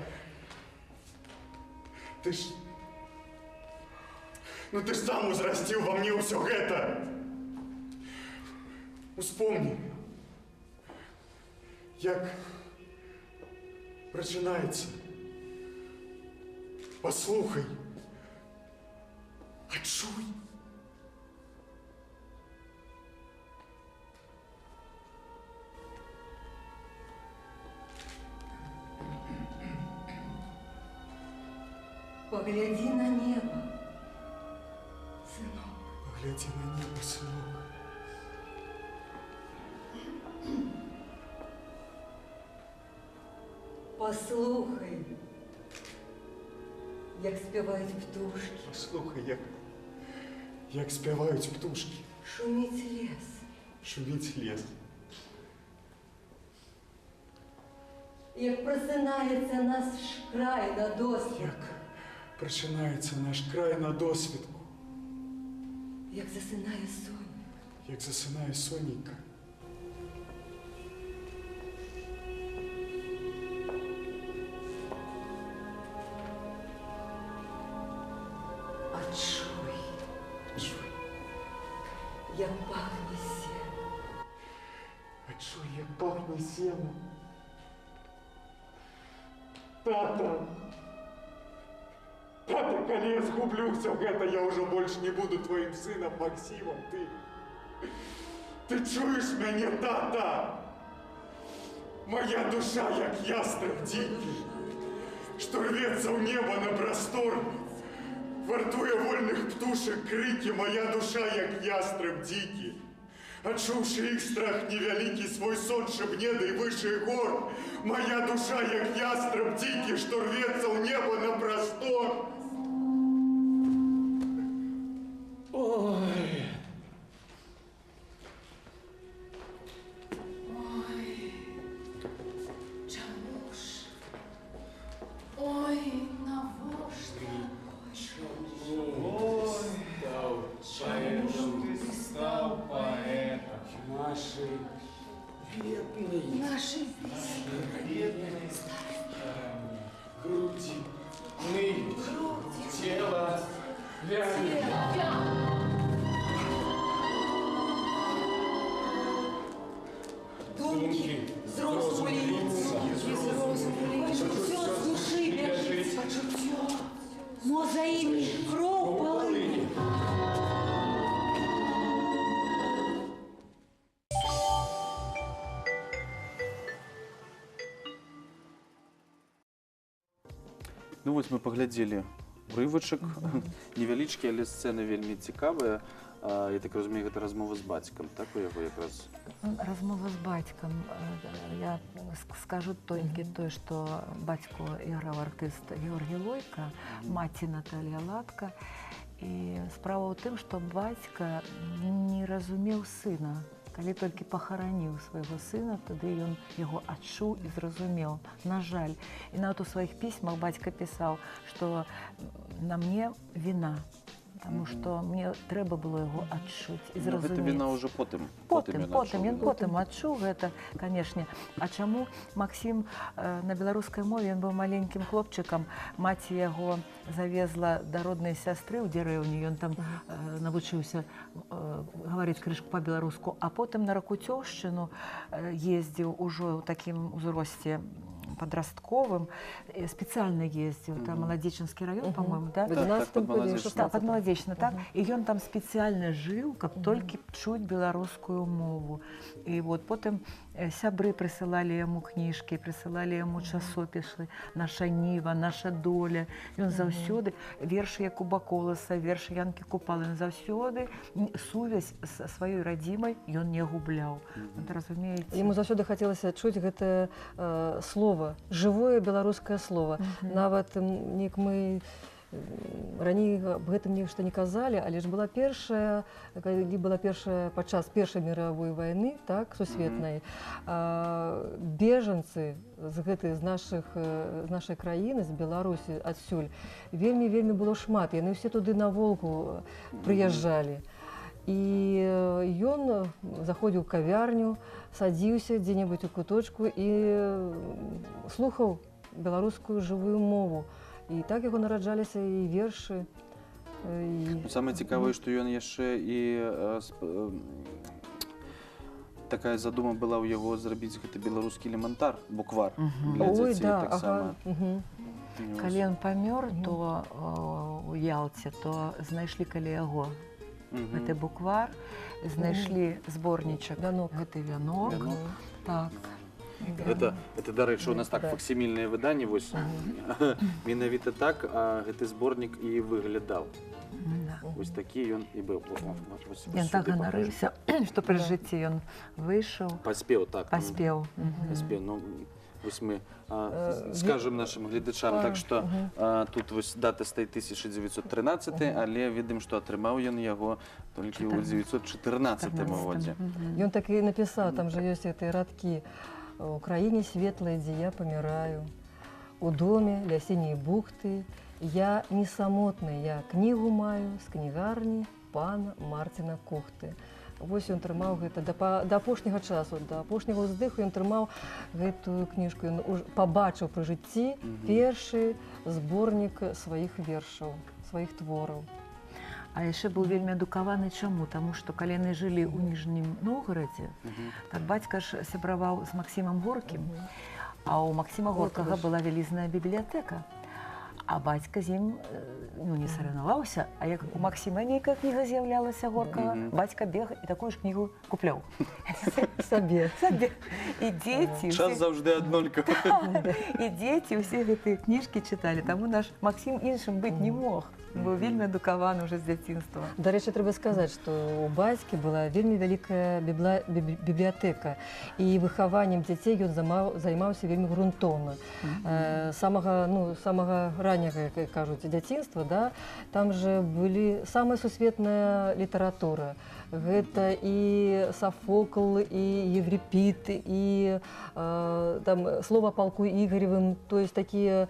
Ты ж... Ну ты ж сам узрасціў во мне ўсё гэта. Успомні, як прачынаецца. Паслухай, адчуй. Паглядзі на неба, сынок. Паглядзі на неба, сынок. Паслухай, як спяваюць птушкі. Паслухай, як спяваюць птушкі. Шуміць лес. Шуміць лес. Як прасынаецца наш край на досвідку. Як прачынаецца наш край на досвідку. Як засынае сонейка. Як засынае сонейка. Адчуй, Адчуй, як пахне сена. Адчуй, як пахне сена. Тата! Тата, калі я згублю ўсё гэта, я ўжо больш не буду тваім сынам Максімам. Ты чуеш мяне, тата? Мая душа, як ястраб дзікі, што рвецца ў неба на прастор, вартуе вольных птушак крыкі, мая душа, як ястраб дзікі. Адчуўшы іх страх невялікі, свой сон шыбне дай вышэй гор, мая душа, як ястраб дзікі, што рвецца ў неба на прастор. Ой. Ой, чаму ж? Ой, навошта? Чаму ж ты стаў паэтам? Нашай беднай стороне. Грудзі ныюць, цела вяне. Думкі з розуму льюцца, пачуццё з душы бяжыць, пачуццё, мо за імі кроў палыне. Ну вось мы паглядзелі урывачак, невялічкі, але сцэны вельмі цікавыя. Я так разумею, гэта размова з бацькам, так, у яго якраз? Размова з бацькам. Я скажу толькі тое, што бацьку іграў артыст Георгій Лойка, маці Наталья Латка. І справа ў тым, што бацька не разумеў сына. Калі толькі пахараніў свайго сына, тады ён яго адчуў і зразумеў. На жаль. І нават у сваіх пісьмах бацька пісаў, што на мне віна, таму што мне трэба было яго адчуць і Ну, гэта зразумець. віна ўжо потым. Потым, ён потым, адчуў. ён потым адчуў гэта, канешне. А чаму Максім на беларускай мове, ён быў маленькім хлопчыкам, маці яго завезла да роднай сястры ў дзярэўню, ён там навучыўся гаварыць крышку па-беларуску, а потым на Ракуцёўшчыну ездзіў ужо ў такім узросце падрастковым, спецыяльна ездзіў, там Маладзечынскі раён, по-моему, да? В 11-м году, в Так, пад 16-м. Маладзечна, так? І ён там спецыяльна жыў, каб толькі чуць беларускую мову. І вот потым сябры прысылалі яму кніжкі, прысылалі яму часопісы «Наша ніва», «Наша доля». Ён заўсёды вершы Якуба Коласа, вершы Янкі Купалы, ён заўсёды сувязь са сваёй радзімай ён не губляў. Вот, разумееце? Яму заўсёды хацелася чуць гэтае слово, жывое беларускае слово. Нават неяк мы раней аб гэтым нешта не казалі, але ж была першая, калі была першая падчас першай мировой вайны, так, сусветнай, бежанцы з гэтай, з нашых, з нашай краіны, з Беларусі адсюль, вельмі, вельмі было шмат. Яны ўсе туды на Волгу прыязджалі. І ён заходзіў у кавярню, садзіўся дзе-небудзь у куточку і слухаў беларускую жывую мову. І так яго нараджаліся і вершы. І... Ну, самае цікавае, што ён яшчэ і такая задума была ў яго зрабіць гэты беларускі элементар, буквар для Ой, дзяцей да, таксама. ага, мгм. Калі ён памёр, то у Ялце, то знайшлі каля яго гэты буквар, знайшлі зборнічак, Вянок. гэты вянок. Вянок. Так. Гэта, дарэчы, у нас так факсімільнае выданне, вось менавіта так гэты зборнік і выглядаў. Вось такі ён і быў. О, вось Ён так сюды ганарыўся, што пры жыцці ён выйшаў. Паспеў, так. Паспеў. Паспеў. Ну, вось мы скажем нашым гледачам, так што тут вось дата стаіць 1913, але ведаем, што атрымаў ён яго толькі ў 914 годзе. Ён так і напісаў, там жа ёсць гэтыя радкі: «У краіне светлай, дзе я паміраю, у доме ля сіняй бухты, я не самотны, я кнігу маю з кнігарні пана Марціна Кухты». Вось ён трымаў гэта да апошняга часу, да апошняга ўздыху ён трымаў гэтую кніжку. Ён пабачыў пры жыцці першы зборнік сваіх вершаў, сваіх твораў. А яшчэ быў вельмі адукаваны. Чаму? Таму што калі яны жылі ў Ніжнім Новгарадзе, так бацька ж сябраваў з Максімам Горкім, а ў Максіма Горкага была вялізная бібліятэка. А бацька з ім ну, не соревноваўся, а як у Максіма нейкая кніга з'яўлялася Горкага, бацька бег і такую ж кнігу купляў. Сабе. Сабе. І дзеці Час заўжды аднолькавы. І дзеці ўсе гэтыя кніжкі чыталі, таму наш Максім іншым быць не мог. Быў вельмі адукаваны уже з дзяцінства. Дарэчы, трэба сказаць, што ў бацькі была вельмі вялікая бібліятэка, і выхаваннем дзяцей ён займаўся вельмі грунтоўна. Самага, ну, самага ранняга, як кажуць, дзяцінства, да, там же былі самая сусветная літаратура. Гэта і Сафокл, і Еўрыпід, і там «Слова о полку Игоревым», то есть такія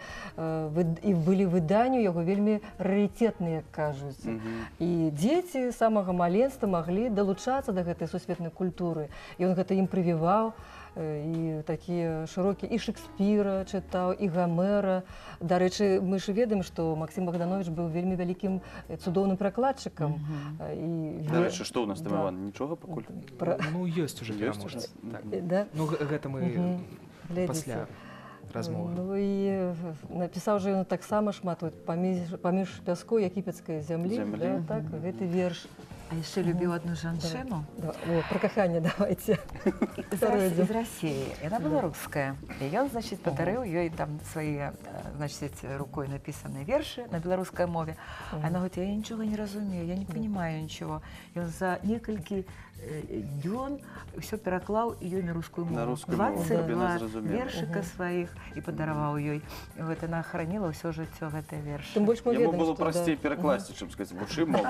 і былі выданні у яго вельмі рарытетныя, як кажуць. І дзеці з самага маленства маглі далучацца да гэтай сусветнай культуры. І ён гэта ім прывіваў, і такія шырокія, і Шекспіра чытаў, і Гамера. Дарэчы, мы ж ведаем, што Максім Багдановіч быў вельмі вялікім цудоўным перакладчыкам. І Дарэчы, што ў нас там, Іван? Нічога пакуль? Ну, ёсць уже Ёсць пераможцы. уже? Так. Да? Ну, гэта мы Глядзіце. пасля размовы. Ну і напісаў жа ён таксама шмат, вот, паміж пяску егіпецкай зямлі, Зямлі. да, так, гэты верш. А яшчэ любіў адну жанчыну. Да, о, пра каханне давайте. З Расіі. Яна была руская. І ён, значит, падарыў ёй там свае, значит, рукой напісаныя вершы на беларускай мове. А она говорит: «Я нічога не разумею, я не понимаю ничего». Ён за некалькі дзён ўсё пераклаў ёй на рускую мову. На рускую мову, каб яна 22 зразумела. вершыка сваіх і падараваў ёй. І вот яна храніла ўсё жыццё гэтыя вершы. Тым больш мы Яму ведаем, было што, да. прасцей перакласці, чым сказаць: «Вучы мову».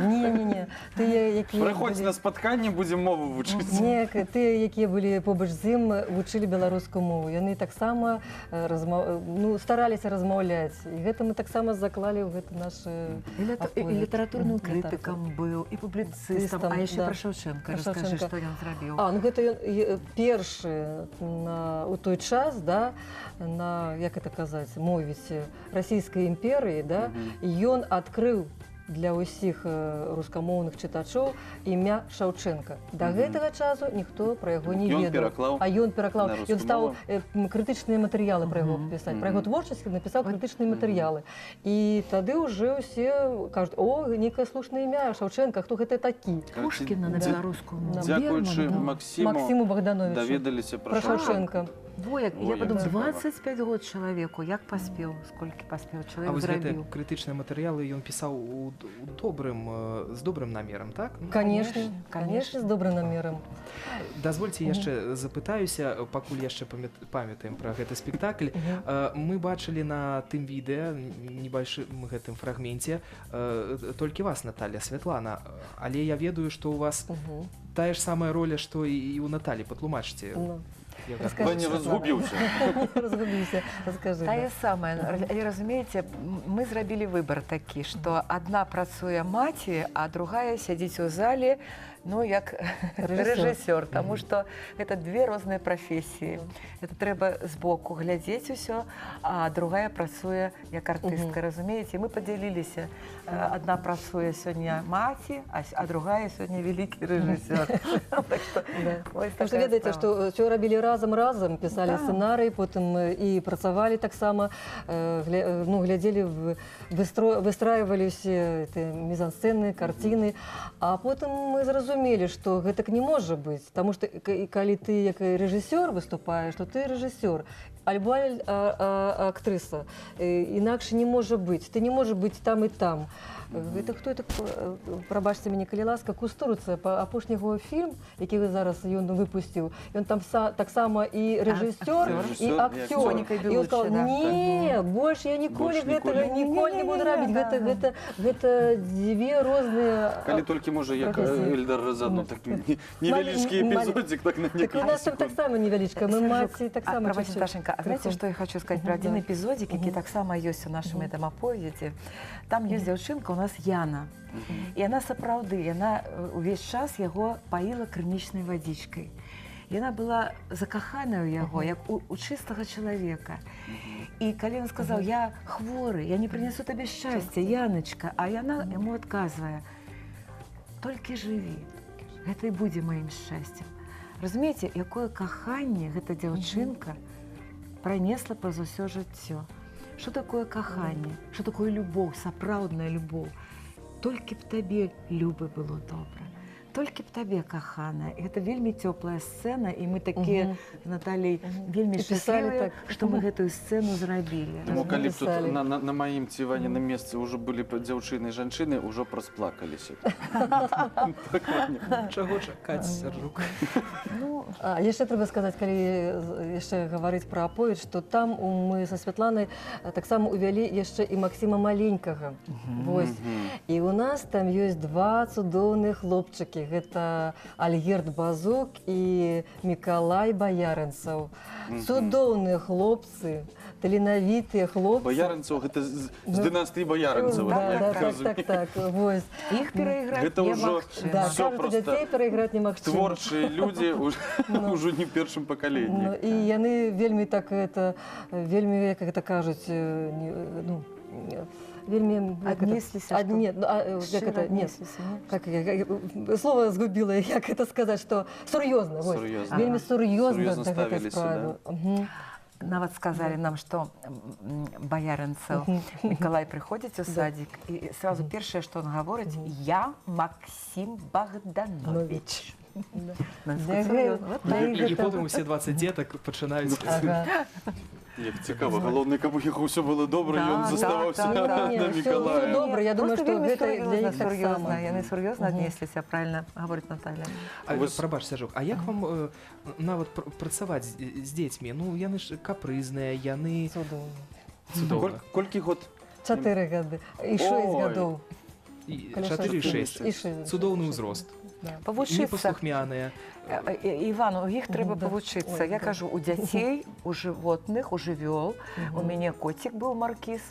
Не, не, не. Тыя, якія Прыходзь на спатканне, будзем мову вучыць. Не, тыя, якія былі побач з ім, вучылі беларускую мову. Яны таксама ну, стараліся размаўляць. І гэта мы таксама заклалі ў гэты наш І аповед. літаратурным Літаратурным. крытыкам быў, і публіцыстам, Цыстам, а яшчэ да. пра Шаўчэнка Пра раскажы, Шаўчэнка. што ён зрабіў. А, ну гэта ён першы у той час, да, на, як это казаць, мовіце, Расійскай імперыі, да, і ён адкрыў для ўсіх рускамоўных чытачоў імя Шаўчэнка. Да гэтага часу ніхто пра яго не Ён ведаў. пераклаў А ён пераклаў, на ён рускую стаў мову. Крытычныя матэрыялы пра яго пісаць. Пра яго творчасць напісаў крытычныя матэрыялы. І тады ўжо ўсе кажуць: «О, нейкае слушнае імя Шаўчэнка, хто гэта такі?» Пушкіна на беларускую мову. Дзякуючы Лермонтова. Максіму, Максіму Багдановічу. даведаліся пра Пра Шаўчэнка. Шаўчэнка. Во, як, Во, я як падумала, цікава. 25 год чалавеку, як паспеў, сколькі паспеў А чалавек вось гэтыя зрабіў. крытычныя матэрыялы ён пісаў у добрым, з добрым намерам, так? Ну, Конечно, Конечно, конечно, з добрым намерам. Дазвольце, яшчэ запытаюся, пакуль яшчэ памятаем пра гэты спектакль. Мы бачылі на тым відэа, небольшым гэтым фрагменце, толькі вас, Наталья, Святлана, але я ведаю, што у вас тая ж самая роля, што і у Наталі. Патлумачце. Ну. Як Раскажы, Ваня Святлана. разгубіўся. Разгубіўся. Раскажы. Тая Да. самая, але разумееце, мы зрабілі выбар такі, што адна працуе маці, а другая сядзіць у зале, ну, як Рэжысёр. рэжысёр, таму што гэта две розныя прафесіі. Это трэба збоку глядзець усё, а другая працуе як артыстка, разумееце? Мы падзяліліся. Адна працуе сёння маці, а другая сёння вялікі рэжысёр. Так што Да. вось Потому что такая ведаеце, справа. што ўсё рабілі разам. разам пісалі сцэнарый, потым і працавалі таксама, ну, глядзелі, выстраивалі ўсе мізансцэны, карціны, а потым мы зразумелі, што гэтак не можа быць, таму што калі ты як рэжысёр выступаеш, то ты рэжысёр, альбо актрыса, інакш не можа быць, ты не можаш быць там і там. Гэта хто это, прабачце мяне, калі ласка, Кустурыца, апошні яго фільм, які зараз ён выпусціў, ён там таксама і рэжысёр, і акцёр. І ён сказал: «Не, больш я ніколі гэтага ніколі не буду рабіць, гэта дзве розныя». Калі толькі можа як Эльдар Разанов, так невялічкі эпізодзік, так на. Так у нас там таксама невялічка, мы маці таксама. Прабачце, Дашенька, а знаете, что я хочу сказать про один эпизодик, які таксама ёсць у нашым этом аповедзе? Там ёсць дзяўчынка у нас Яна. І яна сапраўды, яна увесь час яго паіла крынічнай вадзічкай. Яна была закаханая ў яго, як у чыстага чалавека. І калі ён сказаў: «Я хворы, я не прынясу табе шчасця, Яначка», а яна яму адказвае: «Толькі жыві, гэта і будзе маім шчасцем». Разумееце, якое каханне гэта дзяўчынка пранесла праз усё жыццё. Што такое каханне? Што такое любоў, сапраўдная любоў? Толькі б табе, любы, было добра. Толькі б табе, каханая. І гэта вельмі цёплая сцэна, і мы такія з Наталей вельмі щаслівыя, што мы гэтую сцэну зрабілі. Таму калі б тут на маім ці Ваніным месцы ўжо былі б дзяўчыны і жанчыны, ўжо б расплакаліся. Так, Ваня? Чаго чакаць, Сяржук? Ну, яшчэ трэба сказаць, калі яшчэ гаварыць пра аповед, што там мы са Святланай таксама увялі яшчэ і Максіма маленькага. Вось. І у нас там ёсць два цудоўныя хлопчыкі. Гэта Альгерт Базук і Мікалай Баярынцаў. Цудоўныя хлопцы, таленавітыя хлопцы. Баярынцаў, гэта з дынастыі Баярынцаў. Да, я да, так так, разумею. так. Вось. Іх перайграць Гэта ўжо немагчыма. Да, всё кажуць, просто дзяцей перайграць немагчыма. Творчыя людзі ўжо не ў першым пакаленні. Ну, і яны вельмі так это, вельмі, як гэта кажуць, не, ну, вельмі як это, Аднесліся, што? Не, ну, як Шчыра это, нет, аднесліся, не? Как я слово згубіла, як это сказаць, што сур'ёзна, вось. Сур'ёзна. Вельмі сур'ёзна Сур'ёзна да гэтай ставіліся, справы. Мгм. Нават сказалі нам, што Баярынцаў Мікалай прыходзіць у садик і сразу першае, што он гаворыць: «Я Максим Богданович». Да. Насколько сур'ёзна. Вот Да, так. І потым усе 20 дзетак пачынаюць. Ага. Як цікава, галоўнае, каб у яго ўсё было добра, і ён Да, заставаўся так. Не, на всё Мікалая. добра, я думаю, Просто што вельмі гэта для сур'ёзна, іх таксама. сур'ёзна. Яны сур'ёзна аднесліся, правильно гаворыць Наталя. А, прабач, Сяржук, а як вам нават працаваць з дзецьмі? Ну, яны ж капрызныя, яны Цудоўна. Цудоўна. Колькі год? 4 гады і 6 Ой. гадоў. І Каля 4 і 6. 6. І 6. Цудоўны ўзрост. Да. Павучыцца. Непаслухмяныя. Іван, у іх трэба павучыцца. Ой, Я да. кажу, у дзяцей, у жывотных, у жывёл. У мяне коцік быў Маркіз.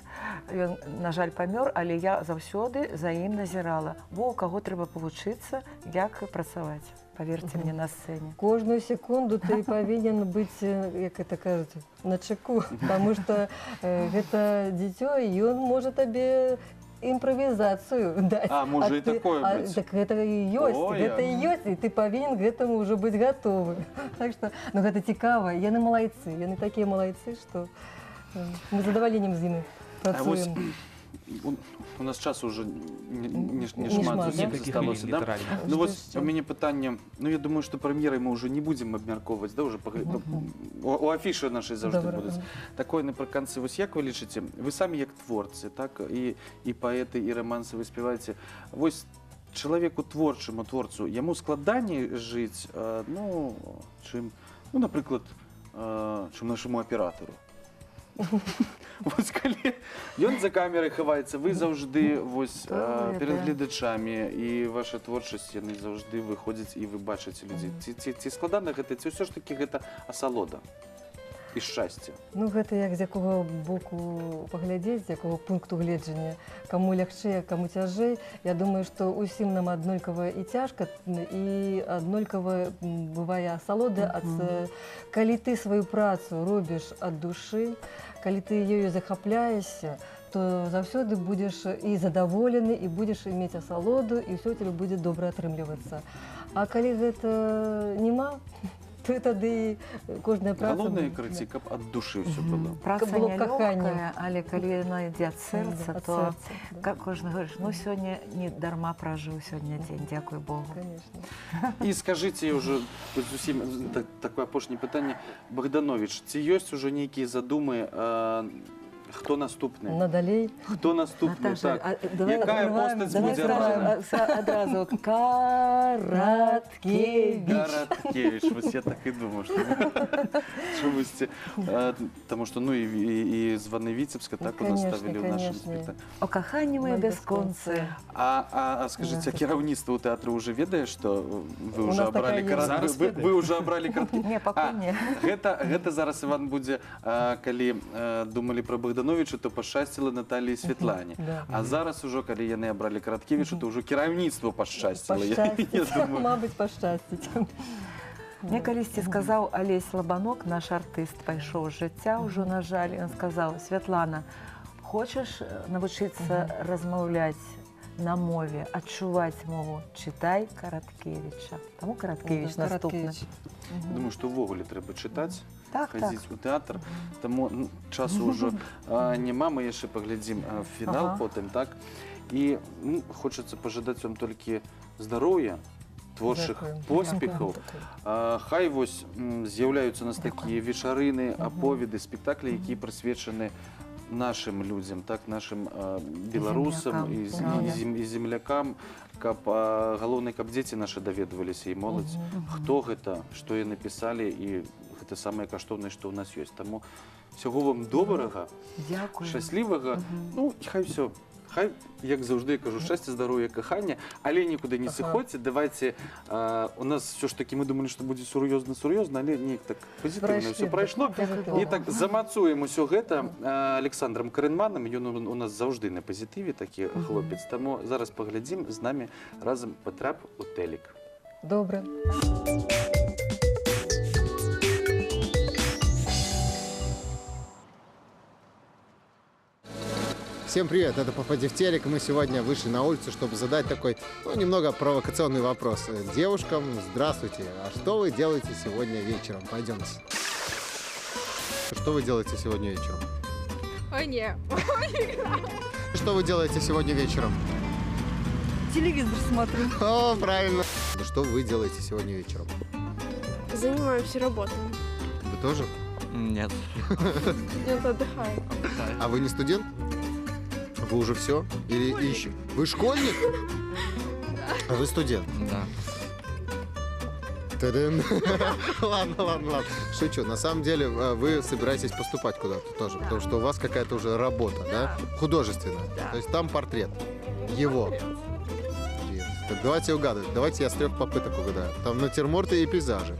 Ён, на жаль, памёр, але я заўсёды за ім назірала. Бо у каго трэба павучыцца, як працаваць. Паверце мне, на сцэне. Кожную секунду ты павінен быць, як это кажуць, на чеку, потому что гэта дзіцё, і ён можа табе імправізацыю даць. А, можа і ты- такое быць. Так гэта і ёсць, О, гэта і ёсць, і ты павінен гэтаму ўжо быць гатовы. Так што, ну, гэта цікава, яны малайцы, яны такія малайцы, што мы з задавальненнем з імі А вось працуем. у нас часу ўжо не Не шмат шмат, зусім да? Некалькі засталося, хвілін да? літаральна. Ну вось у мяне пытанне, ну, я думаю, што прэм'ерай мы ўжо не будзем абмяркоўваць, да, уже у афішы нашай заўжды Добра, будуць. ага. Такое напрыканцы, вось як вы лічыце, вы самі як творцы, так, і паэты, і рамансы вы спяваеце, вось чалавеку творчаму, творцу, яму складаней жыць, ну, чым, ну, напрыклад, чым нашаму аператару? Вось калі ён за камерай хаваецца, вы заўжды вось Добра, перад да. гледачамі, і ваша творчасць, яны заўжды выходзяць, і вы бачыце людзей. Ці складана гэта, ці ўсё ж такі гэта асалода і шчасце? Ну, гэта як з якога боку паглядзець, з якога пункту гледжання, каму лягчэй, а каму цяжэй. Я думаю, што ўсім нам аднолькава і цяжка, і аднолькава бывае асалода ад, калі ты сваю працу робіш ад душы, калі ты ёю захапляешся, то заўсёды будзеш і задаволены, і будзеш мець асалоду, і ўсё у цябе будзе добра атрымлівацца. А калі гэта няма, То тады кожная праца... Галоўнае, карацей, каб ад душы ўсё было. Праца Каб было каханне. нялёгкая, але калі яна ідзе ад сэрца, Да, ад то сэрца, да. кожны гаворыш, ну сёння не дарма пражыў сёння дзень, дзякуй Богу. Конечно. І скажыце ўжо зусім такое апошняе пытанне, Багдановіч, ці ёсць ужо нейкія задумы, хто наступны? Надалей. Хто наступны? Наташа, Так. давай Якая адкрываем, постаць давай будзе адкрываем, абрана? адразу. Караткевіч. Караткевіч, вось я так і думаў, што чамусьці, таму што, ну, і званы Віцебска так у нас Конечно, ставілі ў нашым конечно. спектаклі. О каханні маё Мой бясконцае. А скажыце, а кіраўніцтва ў тэатры ўжо ведае, што вы У ўжо нас такая абралі ёсць. карат- Зараз вы, ведае. вы ўжо абралі караткі? Не, пакуль не. Гэта зараз, Іван, будзе, калі думалі пра Багдановіча, то пашчасціла Наталіі і Святлане. Да. А зараз ужо, калі яны абралі Караткевіча, то ўжо кіраўніцтва пашчасціла. Я Пашчасціць. думаю. Мабыць, пашчасціць. Мне калісьці сказаў Алесь Лабанок, наш артыст, пайшоў з жыцця ўжо, на жаль, ён сказаў: Святлана, хочаш навучыцца размаўляць на мове, адчуваць мову, чытай Караткевіча. Таму Караткевіч Да, наступны. Караткевіч. Думаю, што ўвогуле трэба чытаць, Так, так. хадзіць у тэатр. Таму, ну, часу ўжо няма, мы яшчэ паглядзім фінал потым, так? І, ну, хочацца пажадаць вам толькі здароўя, творчых Дзякую. поспехаў. Дзякую. Хай вось, з'яўляюцца у нас такія вечарыны, аповеды, спектаклі, якія прысвечаны нашым людзям, так, нашым беларусам Землякам, і землякам, каб, галоўнае, каб дзеці нашы даведваліся і моладзь, хто гэта, што яны пісалі, і гэта самае каштоўнае, што ў нас ёсць. Таму всяго вам добрага, Дзякую. шчаслівага, ну, і хай всё. Хай, як заўжды я кажу, шчасце, здароўя, каханне, але нікуды не сыходзьце, давайте, у нас всё ж таки мы думалі, што будзе сур'ёзна-сур'ёзна, але неяк так пазітыўна Прайшлі, всё прайшло. Дзякуй І Богу. так замацуем усё гэта Александром Карэнманам, ён у нас заўжды на пазітыве такі хлопец, таму зараз паглядзім, з намі разам патрап у тэлек. Добра. Всем привет, это «Попади в телек». Мы сегодня вышли на улицу, чтобы задать такой, ну, немного провокационный вопрос девушкам. Здравствуйте, а что вы делаете сегодня вечером? Пойдемте. Что вы делаете сегодня вечером? Ой, не. Что вы делаете сегодня вечером? Телевизор смотрю. О, правильно. Что вы делаете сегодня вечером? Занимаемся работой. Вы тоже? Нет. Нет, отдыхаю. А вы не студент? Вы уже все? Или еще? Вы школьник? А вы студент? Да. Та-дам. Ладно, ладно, ладно. Шучу. На самом деле вы собираетесь поступать куда-то тоже, потому что у вас какая-то уже работа, да? Художественная. То есть там портрет его. Так давайте угадывать. Давайте я с 3 попыток угадаю. Там натюрморты и пейзажи.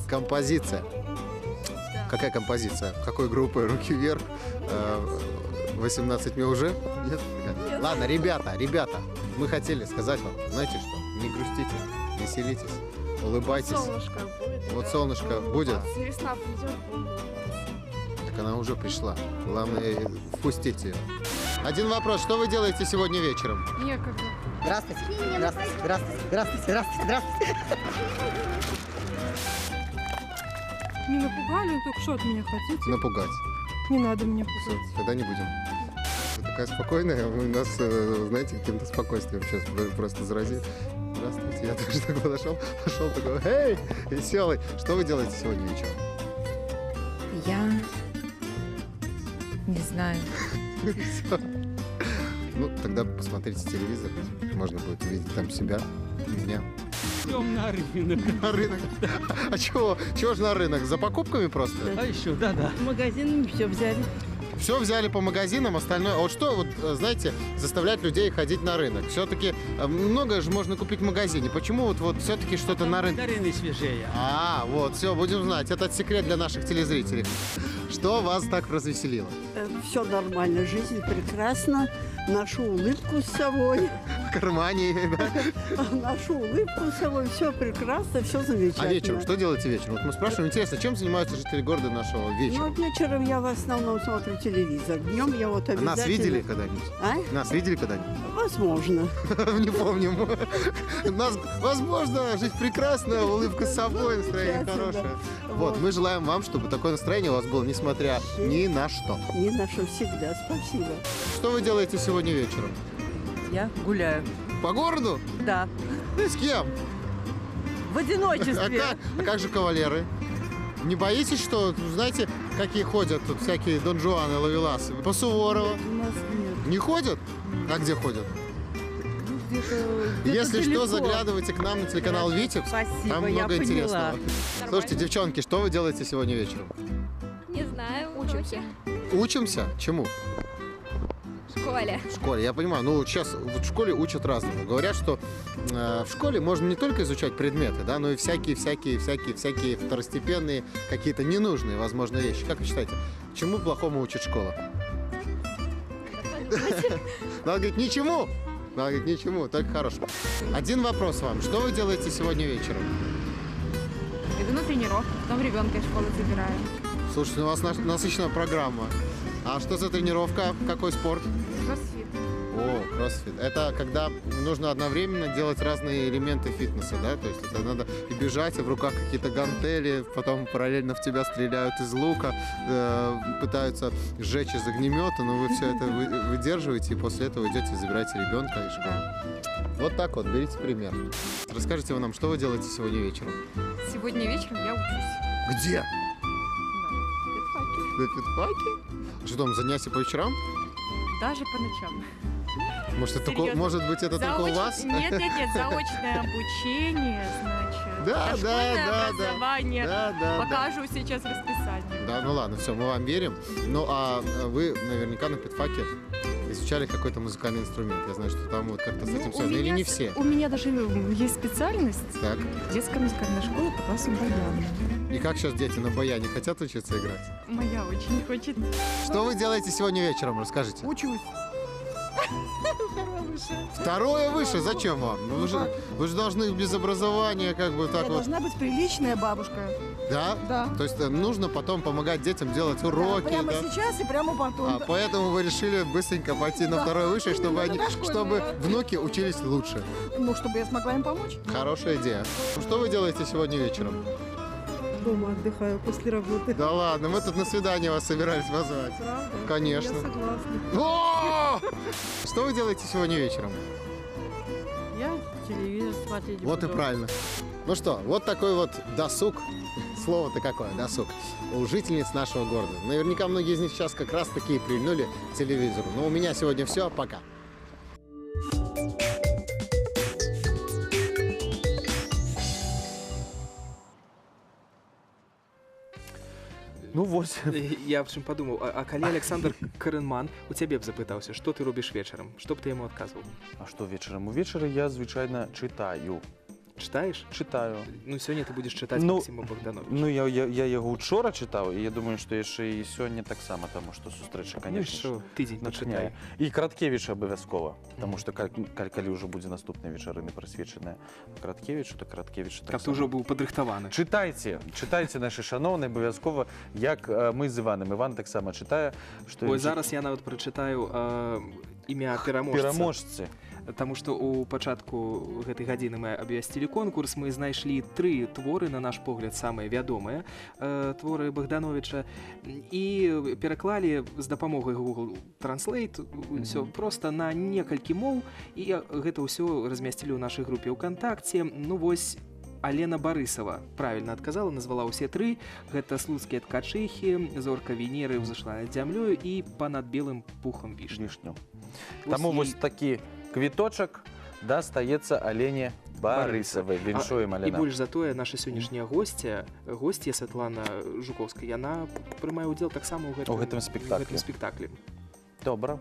Композиция. Композиция. Какая композиция? Какой группы? Руки вверх. 18 мне уже? Нет? Нет. Ладно, ребята, мы хотели сказать вам, знаете что? Не грустите, веселитесь, улыбайтесь. Солнышко будет. Вот солнышко будет. Весна придет, будем улыбаться. Так она уже пришла. Главное, впустить ее. Один вопрос. Что вы делаете сегодня вечером? Некогда. Здравствуйте. Здравствуйте. Здравствуйте. Здравствуйте. Здравствуйте. Здравствуйте. Не напугали, только что от меня хотите? Напугать. Не надо меня пугать. Всё, тогда не будем. Вы такая спокойная, вы нас, знаете, каким-то спокойствием сейчас просто заразили. Здравствуйте, я тоже так подошел, пошел такой, эй, веселый. Что вы делаете сегодня вечером? Я не знаю. Всё. Ну, тогда посмотрите телевизор, можно будет увидеть там себя, меня. Идем на рынок. На рынок? А чего? Чего же на рынок? За покупками просто? А еще, да-да. Магазин все взяли. Все взяли по магазинам, остальное... А вот что, вот, знаете, заставлять людей ходить на рынок? Все-таки многое же можно купить в магазине. Почему вот все-таки что-то на рынке? Дарины свежее. А, вот, все, будем знать. Это секрет для наших телезрителей. Что вас так развеселило? Все нормально, жизнь прекрасна. Ношу улыбку с собой. В кармане, да? Ношу улыбку с собой, все прекрасно, все замечательно. А вечером? Что делаете вечером? Вот мы спрашиваем, интересно, чем занимаются жители города нашего вечером? Ну, вечером я в основном смотрю телевизор. Днем я вот обязательно... Нас видели когда-нибудь? А? Нас видели когда-нибудь? Возможно. Не помним. Нас, возможно, жизнь прекрасна, улыбка с собой, настроение хорошее. Вот, мы желаем вам, чтобы такое настроение у вас было, несмотря ни на что. Ни на что, всегда. Спасибо. Что вы делаете сегодня вечером? Я гуляю. По городу? Да. С кем? В одиночестве. А как же кавалеры? Не боитесь, что, знаете, какие ходят тут всякие Дон Жуаны, Лавеласы? По Суворова? У нас нет. Не ходят? А где ходят? Ну, где-то Если далеко. что, заглядывайте к нам на телеканал «Витебск». Спасибо, там я много поняла. интересного. Слушайте, девчонки, что вы делаете сегодня вечером? Не знаю. Учимся. Учимся? Чему? В школе. В школе, я понимаю. Ну, сейчас в школе учат разному. Говорят, что в школе можно не только изучать предметы, да, но и всякие второстепенные, какие-то ненужные, возможно, вещи. Как вы считаете, чему плохому учит школа? Надо говорить, ничему! Надо говорить, ничему, только хорошему. Один вопрос вам. Что вы делаете сегодня вечером? Иду на тренировку, потом ребенка из школы забираю. Слушайте, у вас насыщенная программа. А что за тренировка? Какой спорт? Кроссфит. О, кроссфит. Это когда нужно одновременно делать разные элементы фитнеса, да? То есть это надо и бежать, и в руках какие-то гантели, потом параллельно в тебя стреляют из лука, пытаются сжечь из огнемета, но вы все это выдерживаете, и после этого идете и забираете ребенка из школы. Вот так вот, берите пример. Расскажите вы нам, что вы делаете сегодня вечером? Сегодня вечером я учусь. Где? На педфаке? Что там, занятия по вечерам? Даже по ночам. Может, это только, может быть, это только у вас? Нет, нет, нет, заочное обучение, значит. Да, дошкольное образование. Да, Покажу сейчас расписание. Да, ну ладно, все, мы вам верим. Ну, а вы наверняка на педфаке изучали какой-то музыкальный инструмент. Я знаю, что там вот как-то с этим связано. Или не все? У меня даже есть специальность. Так. Детская музыкальная школа по классу баяна. И как сейчас дети на баяне хотят учиться играть? Моя очень хочет. Что вы делаете сегодня вечером? Расскажите. Учусь. Второе выше. Второе выше? Зачем вам? Вы же должны без образования как бы так Я вот. должна быть приличная бабушка. Да? Да. То есть нужно потом помогать детям делать уроки. Да, прямо да? сейчас и прямо потом. А, поэтому вы решили быстренько пойти на второе выше, чтобы, они, чтобы внуки учились лучше. Ну, чтобы я смогла им помочь. Хорошая идея. Что вы делаете сегодня вечером? Дома отдыхаю после работы. Да ладно, мы тут на свидание вас собирались позвать. Правда? Конечно. Я согласна. О! Что вы делаете сегодня вечером? Я телевизор смотреть Вот буду. и правильно. Ну что, вот такой вот досуг. Слово-то какое, досуг. У жительниц нашего города. Наверняка многие из них сейчас как раз таки прильнули к телевизору. Но у меня сегодня все. Пока. Ну вось. Я в чым падумаў, а калі Александр Карэнман у цябе б запытаўся, што ты робіш вечарам, што б ты яму адказваў? А што вечарам? Увечары я звычайна чытаю. Чытаеш? Чытаю. Ну, сёння ты будзеш чытаць Максіма Багдановіча. Ну, я яго учора чытаў, і я думаю, што яшчэ і сёння таксама, таму што сустрэча, конечно, ну, тыдзень пачытае. І Караткевіча абавязкова, таму што калі ўжо будзе наступная вечарына прысвечаная Караткевічу, то Караткевічу Каб ты ўжо быў падрыхтаваны. Чытайце, чытайце, нашы шаноўныя, абавязкова, як мы з Іванам. Іван таксама чытае, што Ой, зараз я нават прачытаю імя пераможца. Пераможцы. Таму што ў пачатку гэтай гадзіны мы абвясцілі конкурс, мы знайшлі тры творы, на наш погляд, самыя вядомыя творы Багдановіча, і пераклалі з дапамогай Google Translate ўсё проста на некалькі моў, і гэта ўсё размясцілі ў нашай групе ВКонтакте. Ну вось, Алена Барысова правильно адказала, назвала ўсе тры. Гэта «Слуцкія ткачыхі», «Зорка Венеры ўзышла над зямлёю» і «Па-над белым пухам вішню». Таму вось такі квіточак дастаецца Алене Барысавай. Віншуем, Алена. І больш за тое, наша сённяшняя госця Святлана Жукоўская, яна прымае ўдзел таксама ў гэтым спектаклі. Добра.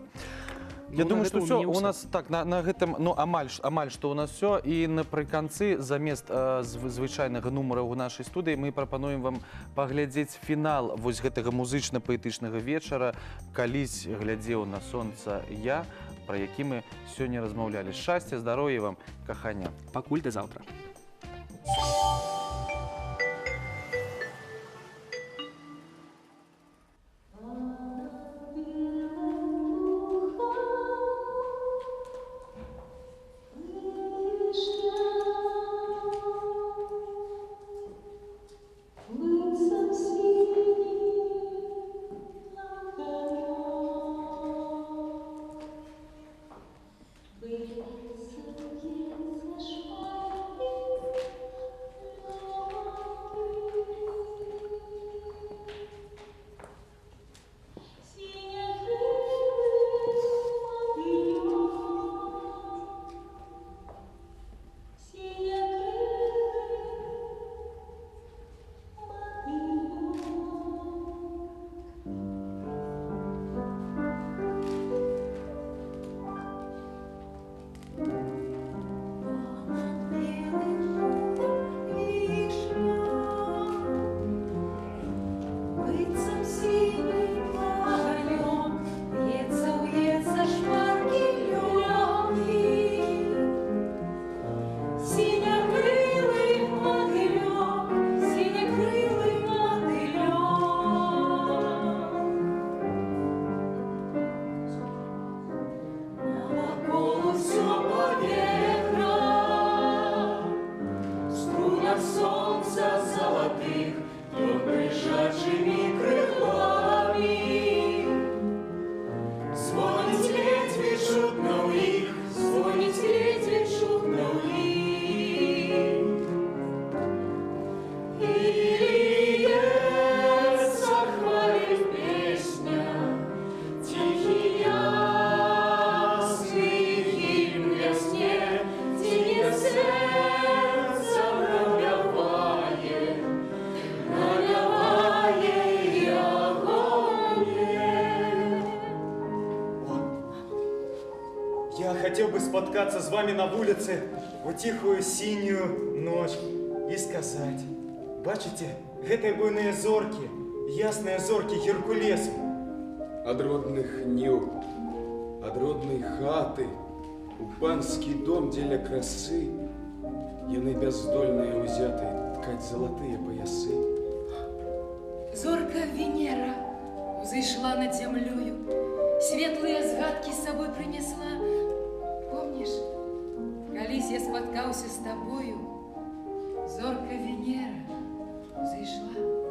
Я Ну, думаю, на что гэтым у все мяне у ўсё. нас так на гэтым, ну, амаль што у нас все, і напрыканцы замест звычайнага нумара ў нашай студыі мы прапануем вам паглядзець фінал вось гэтага музычна-паэтычнага вечара «Калісь глядзеў на сонца я», пра які мы сёння размаўлялі. Шчасця, здароўя вам, кахання. Пакуль, да заўтра. Я хотел бы споткаться с вами на улице у тихую синюю ночь и сказать: бачите, гэтай буйные зорки, ясные зорки Геркулесу. Ад родных ніў, ад роднай хаты, у панскі дом дзеля красы, яны бяздольныя ўзяты ткаць залатыя паясы. Зорка Венера узышла над зямлёю, светлыя згадкі з сабой прынесла. Помніш, калісь я спаткаўся з табою, зорка Венера узышла.